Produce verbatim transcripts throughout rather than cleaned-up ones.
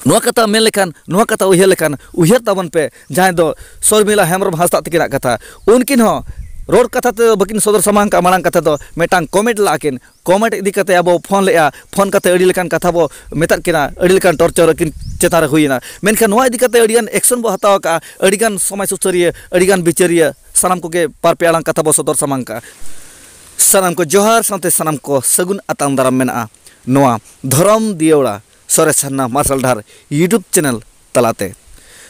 ᱱᱚᱣᱟ ᱠᱟᱛᱷᱟ ᱢᱮᱱ ᱞᱮᱠᱷᱟᱱ, ᱱᱚᱣᱟ ᱠᱟᱛᱷᱟ ᱩᱭᱦᱟᱹᱨ ᱞᱮᱠᱷᱟᱱ, ᱩᱭᱦᱟᱹᱨ ᱛᱟᱵᱚᱱ ᱯᱮ, ᱡᱟᱦᱟᱸᱭ ᱫᱚ ᱥᱚᱨᱢᱤᱞᱟ ᱦᱮᱢᱵᱨᱚᱢ ᱦᱟᱸᱥᱫᱟᱜ ᱛᱟᱹᱠᱤᱱᱟᱜ ᱠᱟᱛᱷᱟ᱾ ᱩᱱᱠᱤᱱ ᱦᱚᱸ ᱨᱚᱲ ᱠᱟᱛᱷᱟ ᱛᱮ ᱵᱟᱹᱠᱤᱱ ᱥᱚᱫᱚᱨ ᱥᱟᱢᱟᱝ ᱠᱟᱜᱼᱟ, ᱢᱟᱲᱟᱝ ᱠᱟᱛᱷᱟ ᱫᱚ ᱢᱤᱫᱴᱟᱝ ᱠᱚᱢᱮᱱᱴ ᱞᱟᱜᱼᱟ ᱠᱤᱱ᱾ ᱠᱚᱢᱮᱱᱴ ᱤᱫᱤ ᱠᱟᱛᱮ ᱟᱵᱚ ᱯᱷᱳᱱ ᱞᱮᱜᱼᱟ, ᱯᱷᱳᱱ ᱠᱟᱛᱮ ᱟᱹᱰᱤ ᱞᱮᱠᱟᱱ ᱠᱟᱛᱷᱟ ᱵᱚ ᱢᱮᱛᱟᱫ ᱠᱤᱱᱟ, ᱟᱹᱰᱤ ᱞᱮᱠᱟᱱ ᱴᱚᱨᱪᱟᱨ ᱟᱹᱠᱤᱱ ᱪᱮᱛᱟᱱ ᱨᱮ ᱦᱩᱭᱮᱱᱟ᱾ ᱢᱮᱱᱠᱷᱟᱱ ᱱᱚᱣᱟ ᱤᱫᱤ ᱠᱟᱛᱮ ᱟᱹᱰᱤᱜᱟᱱ ᱮᱠᱥᱚᱱ ᱵᱚ ᱦᱟᱛᱟᱣ ᱠᱟᱜᱼᱟ, ᱟᱹᱰᱤᱜᱟᱱ ᱥᱚᱢᱟᱡᱽ ᱥᱩᱥᱟᱹᱨᱤᱭᱟᱹ, ᱟᱹᱰᱤᱜᱟᱱ ᱵᱤᱪᱟᱹᱨᱤᱭᱟᱹ, ᱥᱟᱱᱟᱢ ᱠᱚᱜᱮ ᱵᱟᱨ ᱯᱮ ᱟᱲᱟᱝ ᱠᱟᱛᱷᱟ ᱵᱚ ᱥᱚᱫᱚᱨ ᱥᱟᱢᱟᱝ ᱠᱟᱜᱼᱟ᱾ ᱥᱟᱱᱟᱢ ᱠᱚ ᱡᱚᱦᱟᱨ, ᱥᱟᱶᱛᱮ ᱥᱟᱱᱟᱢ ᱠᱚ ᱥᱟᱹᱜᱩᱱ ᱟᱛᱟᱝ ᱫᱟᱨᱟᱢ ᱢᱮᱱᱟᱜᱼᱟ ᱱᱚᱣᱟ ᱫᱷᱚᱨᱚᱢ ᱫᱤᱭᱟᱹᱲᱟ ᱥᱚᱨᱮᱥ ᱥᱟᱨᱱᱟ ᱢᱟᱨᱥᱟᱞ ᱰᱟᱦᱟᱨ YouTube ᱪᱮᱱᱮᱞ ᱛᱟᱞᱟᱛᱮ᱾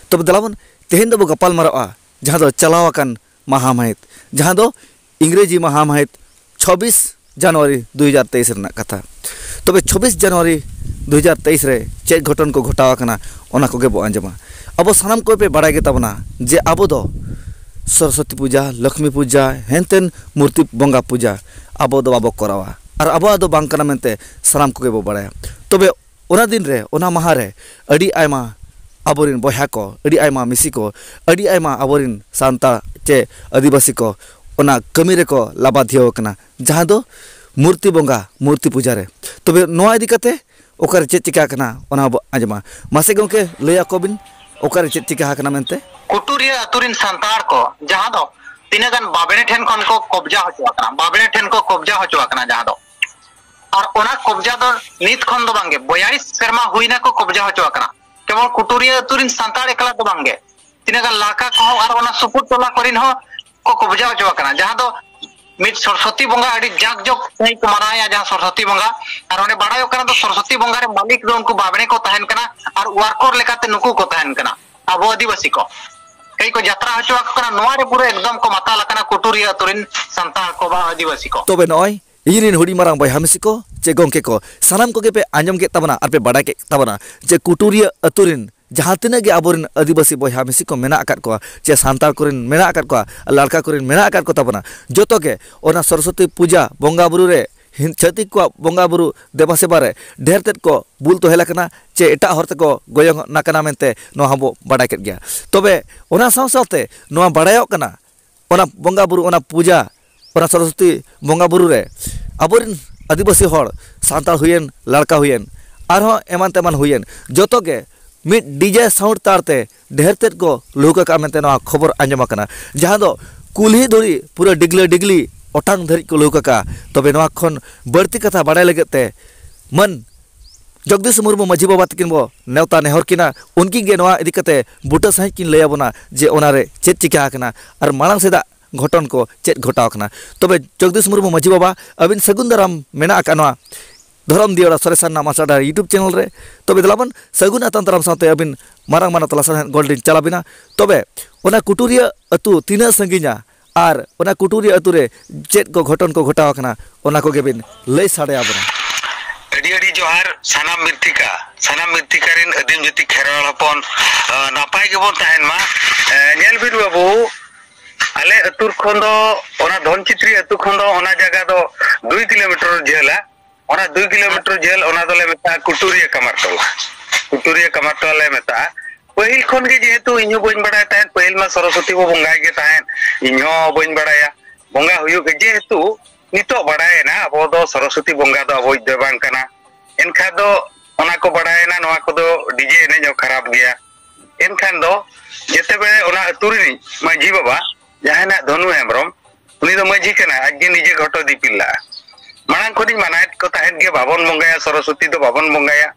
ᱛᱚᱵᱮ ᱫᱮᱞᱟᱵᱚᱱ, ᱛᱮᱦᱮᱧ ᱫᱚᱵᱚ ᱜᱟᱯᱟᱞ ᱢᱟᱨᱟᱜᱼᱟ ᱡᱟᱦᱟᱸ ᱫᱚ ᱪᱟᱞᱟᱣ ᱟᱠᱟᱱ ᱢᱟᱦᱟ ᱢᱟᱹᱦᱤᱛ, ᱡᱟᱦᱟᱸ ᱫᱚ ᱤᱝᱨᱮᱡᱤ ᱢᱟᱦᱟ ᱢᱟᱹᱦᱤᱛ ᱪᱷᱚᱵᱵᱤᱥ ᱡᱟᱱᱩᱣᱟᱨᱤ ᱫᱩ ᱦᱟᱡᱟᱨ ᱛᱮᱭᱤᱥ ᱨᱮᱱᱟᱜ ᱠᱟᱛᱷᱟ᱾ ᱛᱚᱵᱮ ᱪᱷᱚᱵᱵᱤᱥ ᱡᱟᱱᱩᱣᱟᱨᱤ ᱫᱩ ᱦᱟᱡᱟᱨ ᱛᱮᱭᱤᱥ ᱨᱮ ᱪᱮᱫ ᱜᱷᱚᱴᱚᱱ ᱠᱚ ᱜᱷᱚᱴᱟᱣ ᱟᱠᱟᱱᱟ, ᱚᱱᱟ ᱠᱚᱜᱮ ᱵᱚ ᱟᱸᱡᱚᱢᱟ᱾ ᱟᱵᱚ ᱥᱟᱱᱟᱢ ᱠᱚᱜᱮ ᱯᱮ ᱵᱟᱲᱟᱭ ᱜᱮ ᱛᱟᱵᱚᱱᱟ ᱡᱮ ᱟᱵᱚ ᱫᱚ ᱥᱚᱨᱚᱥᱚᱛᱤ ᱯᱩᱡᱟ, ᱞᱚᱠᱷᱢᱤ ᱯᱩᱡᱟ, ᱦᱮᱱᱛᱮᱱ ᱢᱩᱨᱛᱤ ᱵᱚᱸᱜᱟ ᱯᱩᱡᱟ ᱟᱵᱚ ᱫᱚ ᱵᱟᱵᱚ ᱠᱚᱨᱟᱣᱟ, ᱟᱨ ᱟᱵᱚᱣᱟᱜ ᱫᱚ ᱵᱟᱝ ᱠᱟᱱᱟ ᱢᱮᱱᱛᱮ ᱥᱟᱱᱟᱢ ᱠᱚᱜᱮ ᱵᱚ ᱵᱟᱲᱟᱭᱟ᱾ ᱛᱚᱵᱮ ᱚᱱᱟ ᱫᱤᱱ ᱨᱮ, ᱚᱱᱟ ᱢᱟᱦᱟ ᱨᱮ ᱟᱹᱰᱤ ᱟᱭᱢᱟ ᱟᱵᱚᱨᱮᱱ ᱵᱚᱭᱦᱟ ᱠᱚ, ᱟᱹᱰᱤ ᱟᱭᱢᱟ ᱢᱤᱥᱤ ᱠᱚ, ᱟᱹᱰᱤ ᱟᱭᱢᱟ ᱟᱵᱚᱨᱮᱱ ᱥᱟᱱᱛᱟᱲ ᱪᱮ ᱟᱹᱫᱤᱵᱟᱹᱥᱤ ᱠᱚ ᱚᱱᱟ ᱠᱟᱹᱢᱤ ᱨᱮᱠᱚ ᱞᱟᱵᱟᱫᱷᱤᱭᱟᱹᱣ ᱟᱠᱟᱱᱟ, ᱡᱟᱦᱟᱸ ᱫᱚ ᱢᱩᱨᱛᱤ ᱵᱚᱸᱜᱟ, ᱢᱩᱨᱛᱤ ᱯᱩᱡᱟ ᱨᱮ᱾ ᱛᱚᱵᱮ ᱱᱚᱣᱟ ᱤᱫᱤ ᱠᱟᱛᱮ ᱚᱠᱟᱨᱮ ᱪᱮᱫ ᱪᱤᱠᱟ ᱟᱠᱟᱱᱟ, ᱚᱱᱟ ᱵᱚ ᱟᱸᱡᱚᱢᱟ᱾ ᱢᱟᱥᱮ ᱜᱚᱢᱠᱮ, ᱞᱟᱹᱭ ᱟᱠᱚ ᱵᱤᱱ ᱚᱠᱟᱨᱮ ᱪᱮᱫ ᱪᱤᱠᱟ ᱟᱠᱟᱱᱟ ᱢᱮᱱᱛᱮ? ᱠᱩᱴᱩᱨᱤᱭᱟᱹ ᱟᱹᱛᱩ ᱨᱤᱱ ᱥᱟᱱᱛᱟᱲ ᱠᱚ, ᱡᱟᱦᱟᱸ ᱫᱚ ᱛᱤᱱᱟᱹᱜ ᱜᱟᱱ ᱵᱟᱵᱽᱲᱮ ᱴᱷᱮᱱ ᱠᱷᱚᱱ ᱠᱚ ᱠᱚᱵᱽᱡᱟ ᱦᱚᱪᱚ ᱟᱠᱟᱱᱟ, ᱵᱟᱵᱽᱲᱮ ᱴᱷᱮᱱ ᱠᱚ ᱠᱚᱵᱽᱡᱟ ᱦᱚᱪᱚ ᱟᱠᱟᱱᱟ, ᱡᱟᱦᱟᱸ ᱫᱚ, ᱟᱨ ᱚᱱᱟ ᱠᱚᱵᱽᱡᱟ ᱫᱚ ᱱᱤᱛ ᱠᱷᱚᱱ ᱫᱚ ᱵᱟᱝᱜᱮ, ᱵᱚᱭᱟᱞᱤᱥ ᱥᱮᱨᱢᱟ ᱦᱩᱭᱱᱟ ᱠᱚ ᱠᱚᱵᱽᱡᱟ ᱦᱚᱪᱚ ᱟᱠᱟᱱᱟ᱾ ᱠᱮᱵᱚᱞ ᱠᱩᱴᱩᱨᱤᱭᱟᱹ ᱟᱹᱛᱩ ᱨᱤᱱ ᱥᱟᱱᱛᱟᱲ ᱮᱠᱞᱟ ᱫᱚ ᱵᱟᱝᱜᱮ, ᱛᱤᱱᱟᱹᱜ ᱜᱟᱱ ᱞᱟᱲᱠᱟ ᱠᱚᱦᱚᱸ ᱟᱨ ᱚᱱᱟ ᱥᱩᱯᱩᱨ ᱴᱚᱞᱟ ᱠᱚᱨᱮᱱ ᱦᱚᱸ ᱠᱚ ᱠᱚᱵᱽᱡᱟ ᱦᱚᱪᱚ ᱟᱠᱟᱱᱟ, ᱡᱟᱦᱟᱸ ᱫᱚ ᱢᱤᱫ ᱥᱚᱨᱚᱥᱚᱛᱤ ᱵᱚᱸᱜᱟ ᱟᱹᱰᱤ ᱡᱟᱠ ᱡᱚᱢᱚᱠ ᱥᱟᱺᱦᱤᱡ ᱠᱚ ᱢᱟᱱᱟᱣᱮᱫᱼᱟ, ᱡᱟᱦᱟᱸ ᱥᱚᱨᱚᱥᱚᱛᱤ ᱵᱚᱸᱜᱟ᱾ ᱟᱨ ᱚᱸᱰᱮ ᱵᱟᱲᱟᱭᱚᱜ ᱠᱟᱱᱟ ᱫᱚ ᱥᱚᱨᱚᱥᱚᱛᱤ ᱵᱚᱸᱜᱟ ᱨᱮ ᱢᱟᱹᱞᱤᱠ ᱫᱚ ᱩᱱᱠᱩ ᱵᱟᱵᱽᱲᱮ ᱠᱚ ᱛᱟᱦᱮᱱ ᱠᱟᱱᱟ ᱟᱨ ᱣᱟᱨᱠᱚᱨ ᱞᱮᱠᱟᱛᱮ ᱱᱩᱠᱩ ᱠᱚ ᱛᱟᱦᱮᱱ ᱠᱟᱱᱟ, ᱟᱵᱚ ᱟᱹᱫᱤᱵᱟᱹᱥᱤ ᱠᱚ᱾ ᱠᱟᱹᱡ ᱠᱚ ᱡᱟᱛᱨᱟ ᱦᱚᱪᱚ ᱟᱠᱚ ᱠᱟᱱᱟ, ᱱᱚᱣᱟ ᱨᱮ ᱯᱩᱨᱟᱹ ᱮᱠᱫᱚᱢ ᱠᱚ ᱢᱟᱛᱟᱞ ᱟᱠᱟᱱᱟ ᱠᱩᱴᱩᱨᱤᱭᱟᱹ ᱟᱹᱛᱩ ᱨᱮᱱ ᱥᱟᱱᱛᱟᱲ ᱠᱚ ᱵᱟ ᱟᱹᱫᱤᱵᱟᱹᱥᱤ ᱠᱚ᱾ ᱛᱚᱵᱮ ᱱᱚᱜᱼᱚᱭ ᱤᱧ ᱨᱮᱱ ᱦᱩᱰᱤᱧ ᱢᱟᱨᱟᱝ ᱵᱚᱭᱦᱟ ᱢᱤᱥᱤ ᱠᱚ ᱪᱮ ᱜᱚᱢᱠᱮ ᱠᱚ, ᱥᱟᱱᱟᱢ ᱠᱚᱜᱮ ᱯᱮ ᱟᱸᱡᱚᱢ ᱠᱮᱫ ᱛᱟᱵᱚᱱᱟ ᱟᱨ ᱯᱮ ᱵᱟᱰᱟᱭ ᱠᱮᱫ ᱛᱟᱵᱚᱱᱟ ᱡᱮ ᱠᱩᱴᱩᱨᱤᱭᱟᱹ ᱟᱹᱛᱩ ᱨᱮᱱ ᱡᱟᱦᱟᱸ ᱛᱤᱱᱟᱹᱜ ᱜᱮ ᱟᱵᱚᱨᱮᱱ ᱟᱹᱫᱤᱵᱟᱹᱥᱤ ᱵᱚᱭᱦᱟ ᱢᱤᱥᱤ ᱠᱚ ᱢᱮᱱᱟᱜ ᱟᱠᱟᱫ ᱠᱚᱣᱟ, ᱪᱮ ᱥᱟᱱᱛᱟᱲ ᱠᱚᱨᱮᱱ ᱢᱮᱱᱟᱜ ᱟᱠᱟᱫ ᱠᱚᱣᱟ, ᱞᱟᱲᱠᱟ ᱠᱚᱨᱮᱱ ᱢᱮᱱᱟᱜ ᱟᱠᱟᱫ ᱠᱚ ᱛᱟᱵᱚᱱᱟ, ᱡᱚᱛᱚ ᱜᱮ ᱚᱱᱟ ᱥᱚᱨᱚᱥᱚᱛᱤ ᱯᱩᱡᱟ ᱵᱚᱸᱜᱟ ᱵᱩᱨᱩ ᱨᱮ, ᱦᱤᱱ-, ᱪᱷᱟᱹᱛᱤᱠ ᱠᱚᱣᱟᱜ ᱵᱚᱸᱜᱟ ᱵᱩᱨᱩ ᱫᱮᱵᱟ ᱥᱮᱵᱟ ᱨᱮ ᱰᱷᱮᱨ ᱛᱮᱫ ᱠᱚ ᱵᱩᱞ ᱛᱚᱦᱮᱞ ᱟᱠᱟᱱᱟ, ᱪᱮ ᱮᱴᱟᱜ ᱦᱚᱨ ᱛᱮᱠᱚ ᱜᱚᱭᱚᱝ ᱟᱠᱟᱱᱟ ᱢᱮᱱᱛᱮ ᱱᱚᱣᱟ ᱦᱚᱸᱵᱚ ᱵᱟᱰᱟᱭ ᱠᱮᱫ ᱜᱮᱭᱟ᱾ ᱛᱚᱵᱮ ᱚᱱᱟ ᱥᱟᱶ ᱥᱟᱶᱛᱮ ᱱᱚᱣᱟ ᱵᱟᱲᱟᱭᱚᱜ ᱠᱟᱱᱟ, ᱚᱱᱟ ᱵᱚᱸᱜᱟ ᱵᱩᱨᱩ, ᱚᱱᱟ ᱯᱩᱡᱟ, ᱚᱱᱟ ᱥᱚᱨᱚᱥᱚᱛᱤ ᱵᱚᱸᱜᱟ ᱵᱩᱨᱩ ᱨᱮ ᱟᱵᱚᱨᱮᱱ ᱟᱹᱫᱤᱵᱟᱹᱥᱤ ᱦᱚᱲ, ᱥᱟᱱᱛᱟᱲ ᱦᱩᱭᱮᱱ, ᱞᱟᱲᱠᱟ ᱦᱩᱭᱮᱱ, ᱟᱨᱦᱚᱸ ᱮᱢᱟᱱ ᱛᱮᱢᱟᱱ ᱦᱩᱭᱮᱱ, ᱡᱚᱛᱚ ᱜᱮ ᱢᱤᱫ ᱰᱤᱡᱮ ᱥᱟᱣᱩᱱᱰ ᱛᱟᱨ ᱛᱮ ᱰᱷᱮᱨ ᱛᱮᱫ ᱠᱚ ᱞᱩᱦᱩᱠ ᱟᱠᱟᱫᱼᱟ ᱢᱮᱱᱛᱮ ᱱᱚᱣᱟ ᱠᱷᱚᱵᱚᱨ ᱟᱸᱡᱚᱢ ᱟᱠᱟᱱᱟ, ᱡᱟᱦᱟᱸ ᱫᱚ ᱠᱩᱞᱦᱤ ᱫᱷᱩᱲᱤ ᱯᱩᱨᱟᱹ ᱰᱤᱜᱽᱞᱟᱹ ᱰᱤᱜᱽᱞᱤ ᱚᱴᱟᱝ ᱫᱷᱟᱹᱨᱤᱡ ᱠᱚ ᱞᱩᱦᱩᱠ ᱟᱠᱟᱫᱼᱟ᱾ ᱛᱚᱵᱮ ᱱᱚᱣᱟ ᱠᱷᱚᱱ ᱵᱟᱹᱲᱛᱤ ᱠᱟᱛᱷᱟ ᱵᱟᱲᱟᱭ ᱞᱟᱹᱜᱤᱫ ᱛᱮ ᱢᱟᱹᱱ ᱡᱚᱜᱽᱫᱤᱥ ᱢᱩᱨᱢᱩ ᱢᱟᱹᱡᱷᱤ ᱵᱟᱵᱟ ᱛᱟᱹᱠᱤᱱ ᱵᱚ ᱱᱮᱣᱛᱟ ᱱᱮᱦᱚᱨ ᱠᱤᱱᱟ, ᱩᱱᱠᱤᱱ ᱜᱮ ᱱᱚᱣᱟ ᱤᱫᱤ ᱠᱟᱛᱮ ᱵᱩᱴᱟᱹ ᱥᱟᱺᱦᱤᱡ ᱠᱤᱱ ᱞᱟᱹᱭ ᱟᱵᱚᱱᱟ ᱡᱮ ᱚᱱᱟᱨᱮ ᱪᱮᱫ ᱪᱤᱠᱟ ᱟᱠᱟᱱᱟ ᱟᱨ ᱢᱟᱲᱟᱝ ᱥᱮᱫᱟᱜ ᱜᱷᱚᱴᱚᱱ ᱠᱚ ᱪᱮᱫ ᱜᱷᱚᱴᱟᱣ ᱟᱠᱟᱱᱟ᱾ ᱛᱚᱵᱮ ᱡᱚᱜᱽᱫᱤᱥ ᱢᱩᱨᱢᱩ ᱢᱟᱹᱡᱷᱤ ᱵᱟᱵᱟ, ᱟᱹᱵᱤᱱ ᱥᱟᱹᱜᱩᱱ ᱫᱟᱨᱟᱢ ᱢᱮᱱᱟᱜ ᱟᱠᱟᱫ ᱱᱚᱣᱟ ᱫᱷᱚᱨᱚᱢ ᱫᱤᱭᱟᱹᱲᱟ ᱥᱚᱨᱮᱥ ᱥᱟᱨᱱᱟ ᱢᱟᱥᱴᱟᱨ ᱰᱟᱭᱨᱟ YouTube ᱪᱮᱱᱮᱞ ᱨᱮ᱾ ᱛᱚᱵᱮ ᱫᱮᱞᱟ ᱵᱚᱱ ᱥᱟᱹᱜᱩᱱ ᱟᱛᱟᱝ ᱫᱟᱨᱟᱢ ᱥᱟᱶᱛᱮ ᱟᱹᱵᱤᱱ ᱢᱟᱨᱟᱝ ᱢᱟᱱᱚᱛ ᱞᱟᱥᱟᱲᱦᱮᱫ ᱜᱚᱞ ᱞᱤᱧ ᱪᱟᱞ ᱟᱵᱤᱱᱟ᱾ ᱛᱚᱵᱮ ᱚᱱᱟ ᱠᱩᱴᱩᱨᱤᱭᱟᱹ ᱟᱹᱛᱩ ᱛᱤᱱᱟᱹᱜ ᱥᱟᱺᱜᱤᱧᱟ ᱟᱨ ᱚᱱᱟ ᱠᱩᱴᱩᱨᱤᱭᱟᱹ ᱟᱹᱛᱩ ᱨᱮ ᱪᱮᱫ ᱠᱚ ᱜᱷᱚᱴᱚᱱ ᱠᱚ ᱜᱷᱚᱴᱟᱣ ᱟᱠᱟᱱᱟ, ᱚᱱᱟ ᱠᱚᱜᱮ ᱵᱤᱱ ᱞᱟᱹᱭ ᱥᱟᱰᱮ ᱟᱵᱚᱱᱟ᱾ ᱟᱹᱰᱤ ᱟᱹᱰᱤ ᱡᱚᱦᱟᱨ ᱥᱟᱱᱟᱢ ᱢᱤᱨᱛᱷᱤᱠᱟ, ᱥᱟᱱᱟᱢ ᱢᱤᱨᱛᱷᱤᱠᱟ ᱨᱮᱱ ᱟᱹᱫᱤᱢ ᱡᱟᱹᱛᱤ ᱠᱷᱮᱨᱣᱟᱲ ᱦᱚᱯᱚᱱ, ᱟᱸ, ᱱᱟᱯᱟᱭ ᱜᱮᱵᱚᱱ ᱛᱟᱦᱮᱱ ᱢᱟ᱾ ᱮᱸ, ᱧᱮᱞ ᱵᱤᱱ ᱵᱟᱹᱵᱩ, ᱟᱞᱮ ᱟᱹᱛᱩ ᱠᱷᱚᱱ ᱫᱚ, ᱚᱱᱟ ᱫᱷᱚᱱᱪᱤᱛᱨᱤ ᱟᱹᱛᱩ ᱠᱷᱚᱱ ᱫᱚ ᱚᱱᱟ ᱡᱟᱭᱜᱟ ᱫᱚ ᱫᱩᱭ ᱠᱤᱞᱳᱢᱤᱴᱟᱨ ᱡᱷᱟᱹᱞᱟ᱾ ᱚᱱᱟ ᱫᱩᱭ ᱠᱤᱞᱳᱢᱤᱴᱟᱨ ᱡᱷᱟᱹᱞ, ᱚᱱᱟ ᱫᱚᱞᱮ ᱢᱮᱛᱟᱜᱼᱟ ᱠᱩᱴᱩᱨᱤᱭᱟᱹ ᱠᱟᱢᱟᱨ ᱴᱚᱞᱟ᱾ ᱠᱩᱴᱩᱨᱤᱭᱟᱹ ᱠᱟᱢᱟᱨ ᱴᱚᱞᱟ ᱞᱮ ᱢᱮᱛᱟᱜᱼᱟ᱾ ᱯᱟᱹᱦᱤᱞ ᱠᱷᱚᱱ ᱜᱮ ᱡᱮᱦᱮᱛᱩ ᱤᱧ ᱦᱚᱸ ᱵᱟᱹᱧ ᱵᱟᱲᱟᱭ ᱛᱟᱦᱮᱸᱫ, ᱯᱟᱹᱦᱤᱞ ᱢᱟ ᱥᱚᱨᱚᱥᱚᱛᱤ ᱵᱚ ᱵᱚᱸᱜᱟᱭ ᱜᱮ ᱛᱟᱦᱮᱸᱫ, ᱤᱧ ᱦᱚᱸ ᱵᱟᱹᱧ ᱵᱟᱲᱟᱭᱟ ᱵᱚᱸᱜᱟ ᱦᱩᱭᱩᱜ ᱜᱮ, ᱡᱮᱦᱮᱛᱩ ᱱᱤᱛᱚᱜ ᱵᱟᱲᱟᱭᱮᱱᱟ ᱟᱵᱚ ᱫᱚ ᱥᱚᱨᱚᱥᱚᱛᱤ ᱵᱚᱸᱜᱟ ᱫᱚ ᱟᱵᱚᱭᱤᱡ ᱫᱚ ᱵᱟᱝ ᱠᱟᱱᱟ᱾ ᱮᱱᱠᱷᱟᱱ ᱫᱚ ᱚᱱᱟ ᱠᱚ ᱵᱟᱲᱟᱭᱮᱱᱟ, ᱱᱚᱣᱟ ᱠᱚᱫᱚ ᱰᱤᱡᱮ ᱮᱱᱮᱡ ᱦᱚᱸ ᱠᱷᱟᱨᱟᱯ ᱜᱮᱭᱟ᱾ ᱮᱱᱠᱷᱟᱱ ᱫᱚ ᱡᱮᱛᱮ ᱵᱮᱲᱮ ᱚᱱᱟ ᱟᱹᱛᱩ ᱨᱤᱱᱤᱡ ᱢᱟᱹᱡᱷᱤ ᱵᱟᱵᱟ ᱡᱟᱦᱟᱸᱭ ᱱᱟᱜ ᱫᱷᱚᱱᱩ ᱦᱮᱢᱵᱨᱚᱢ, ᱩᱱᱤ ᱫᱚ ᱢᱟᱹᱡᱷᱤ ᱠᱟᱱᱟᱭ, ᱟᱡ ᱜᱮ ᱱᱤᱡᱮ ᱜᱷᱚᱴᱚ ᱫᱤᱯᱤᱞ ᱞᱟᱜᱼᱟ᱾ ᱢᱟᱲᱟᱝ ᱠᱷᱚᱱᱤᱧ ᱢᱟᱱᱟᱭᱮᱫ ᱠᱚ ᱛᱟᱦᱮᱸᱫ ᱜᱮ, ᱵᱟᱵᱚᱱ ᱵᱚᱸᱜᱟᱭᱟ, ᱥᱚᱨᱚᱥᱚᱛᱤ ᱫᱚ ᱵᱟᱵᱚᱱ ᱵᱚᱸᱜᱟᱭᱟ᱾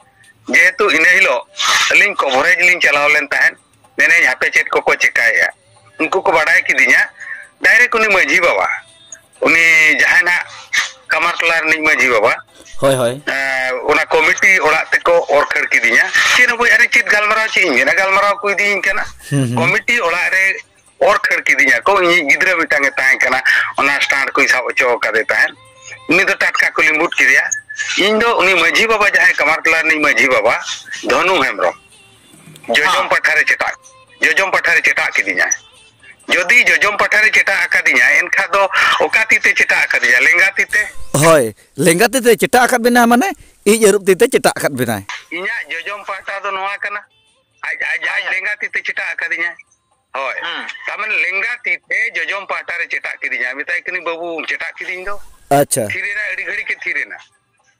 ᱡᱮᱦᱮᱛᱩ ᱤᱱᱟᱹ ᱦᱤᱞᱳᱜ ᱟᱹᱞᱤᱧ ᱠᱚᱵᱷᱚᱨᱮᱡᱽ ᱞᱤᱧ ᱪᱟᱞᱟᱣ ᱞᱮᱱ ᱛᱟᱦᱮᱸᱫ, ᱢᱮᱱᱮᱧ ᱦᱟᱯᱮ ᱪᱮᱫ ᱠᱚᱠᱚ ᱪᱮᱠᱟᱭᱮᱫᱼᱟ᱾ ᱩᱱᱠᱩ ᱠᱚ ᱵᱟᱰᱟᱭ ᱠᱤᱫᱤᱧᱟ, ᱰᱟᱭᱨᱮᱠᱴ ᱩᱱᱤ ᱢᱟᱹᱡᱷᱤ ᱵᱟᱵᱟ, ᱩᱱᱤ ᱡᱟᱦᱟᱸᱭ ᱱᱟᱜ ᱠᱟᱢᱟᱨ ᱴᱚᱞᱟ ᱨᱤᱱᱤᱡ ᱢᱟᱹᱡᱷᱤ ᱵᱟᱵᱟ, ᱦᱳᱭ, ᱦᱳᱭ᱾ ᱮᱸ, ᱚᱱᱟ ᱠᱚᱢᱤᱴᱤ ᱚᱲᱟᱜ ᱛᱮᱠᱚ ᱚᱨ ᱠᱷᱟᱹᱲ ᱠᱤᱫᱤᱧᱟ᱾ ᱪᱮᱫ ᱦᱚᱸ ᱵᱟᱹᱧ, ᱟᱨᱮ ᱪᱮᱫ ᱜᱟᱞᱢᱟᱨᱟᱣ ᱪᱮᱫ ᱤᱧ ᱢᱮᱱᱟ, ᱜᱟᱞᱢᱟᱨᱟᱣ ᱠᱚ ᱤᱫᱤᱭᱤᱧ ᱠᱟᱱᱟ᱾ ᱦᱩᱸ, ᱦᱩᱸ᱾ ᱠᱚᱢᱤᱴᱤ ᱚᱲᱟᱜ ᱨᱮ ᱚᱨ ᱠᱷᱟᱹᱲ ᱠᱤᱫᱤᱧᱟ ᱠᱚ᱾ ᱤᱧᱤᱡ ᱜᱤᱫᱽᱨᱟᱹ ᱢᱤᱫᱴᱟᱝ ᱮ ᱛᱟᱦᱮᱸ ᱠᱟᱱᱟ, ᱚᱱᱟ ᱥᱴᱟᱱᱴ ᱠᱚᱧ ᱥᱟᱵ ᱦᱚᱪᱚ ᱟᱠᱟᱫᱮ ᱛᱟᱦᱮᱸᱫ᱾ ᱩᱱᱤ ᱫᱚ ᱴᱟᱴᱠᱟ ᱠᱚ ᱞᱤᱢᱵᱩᱫ ᱠᱮᱫᱮᱭᱟ᱾ ᱤᱧ ᱫᱚ ᱩᱱᱤ ᱢᱟᱹᱡᱷᱤ ᱵᱟᱵᱟ ᱡᱟᱦᱟᱸᱭ ᱠᱟᱢᱟᱨ ᱴᱚᱞᱟ ᱨᱤᱱᱤᱡ ᱢᱟᱹᱡᱷᱤ ᱵᱟᱵᱟ ᱫᱷᱚᱱᱩ ᱦᱮᱢᱵᱨᱚᱢ, ᱡᱚᱡᱚᱢ ᱦᱮᱸ᱾ ᱯᱟᱴᱷᱟ ᱨᱮ ᱪᱮᱴᱟᱜ, ᱡᱚᱡᱚᱢ ᱯᱟᱴᱷᱟ ᱨᱮ ᱪᱮᱴᱟᱜ ᱠᱤᱫᱤᱧᱟᱭ᱾ ᱡᱩᱫᱤ ᱡᱚᱡᱚᱢ ᱯᱟᱴᱷᱟ ᱨᱮ ᱪᱮᱴᱟᱜ ᱟᱠᱟᱫᱤᱧᱟᱭ, ᱮᱱᱠᱷᱟᱱ ᱫᱚ ᱚᱠᱟ ᱛᱤ ᱛᱮ ᱪᱮᱴᱟᱜ ᱟᱠᱟᱫᱤᱧᱟ? ᱞᱮᱸᱜᱟ ᱛᱤ ᱛᱮ᱾ ᱦᱳᱭ, ᱞᱮᱸᱜᱟ ᱛᱤ ᱛᱮ ᱪᱮᱴᱟᱜ ᱟᱠᱟᱫ ᱵᱮᱱᱟ, ᱢᱟᱱᱮ ᱤᱡ ᱟᱹᱨᱩᱵ ᱛᱤ ᱛᱮ ᱪᱮᱴᱟᱜ ᱟᱠᱟᱫ ᱵᱮᱱᱟᱭ᱾ ᱤᱧᱟᱹᱜ ᱡᱚᱡᱚᱢ ᱯᱟᱦᱴᱟ ᱫᱚ ᱱᱚᱣᱟ ᱠᱟᱱᱟ, ᱟᱡ, ᱟᱡ ᱡᱟᱦᱟᱸᱭ ᱦᱮᱸ᱾ ᱞᱮᱸᱜᱟ ᱛᱤ ᱛᱮ ᱪᱮᱴᱟᱜ ᱟᱠᱟᱫᱤᱧᱟᱭ᱾ ᱦᱳᱭ᱾ ᱦᱩᱸ᱾ ᱛᱟᱨ ᱢᱟᱱᱮ ᱞᱮᱸᱜᱟ ᱛᱤ ᱛᱮ ᱡᱚᱡᱚᱢ ᱯᱟᱦᱴᱟ ᱨᱮ ᱪᱮᱴᱟᱜ ᱠᱤᱫᱤᱧᱟᱭ᱾ ᱢᱮᱛᱟᱭ ᱠᱟᱹᱱᱟᱹᱧ, "ᱵᱟᱹᱵᱩ, ᱪᱮᱴᱟᱜ ᱠᱤᱫᱤᱧ ᱫᱚ?" ᱟᱪᱪᱷᱟ᱾ ᱛᱷᱤᱨ ᱮᱱᱟ, ᱟᱹᱰᱤ ᱜᱷᱟᱹᱲᱤᱡ ᱮ ᱛᱷᱤᱨ ᱮᱱᱟ᱾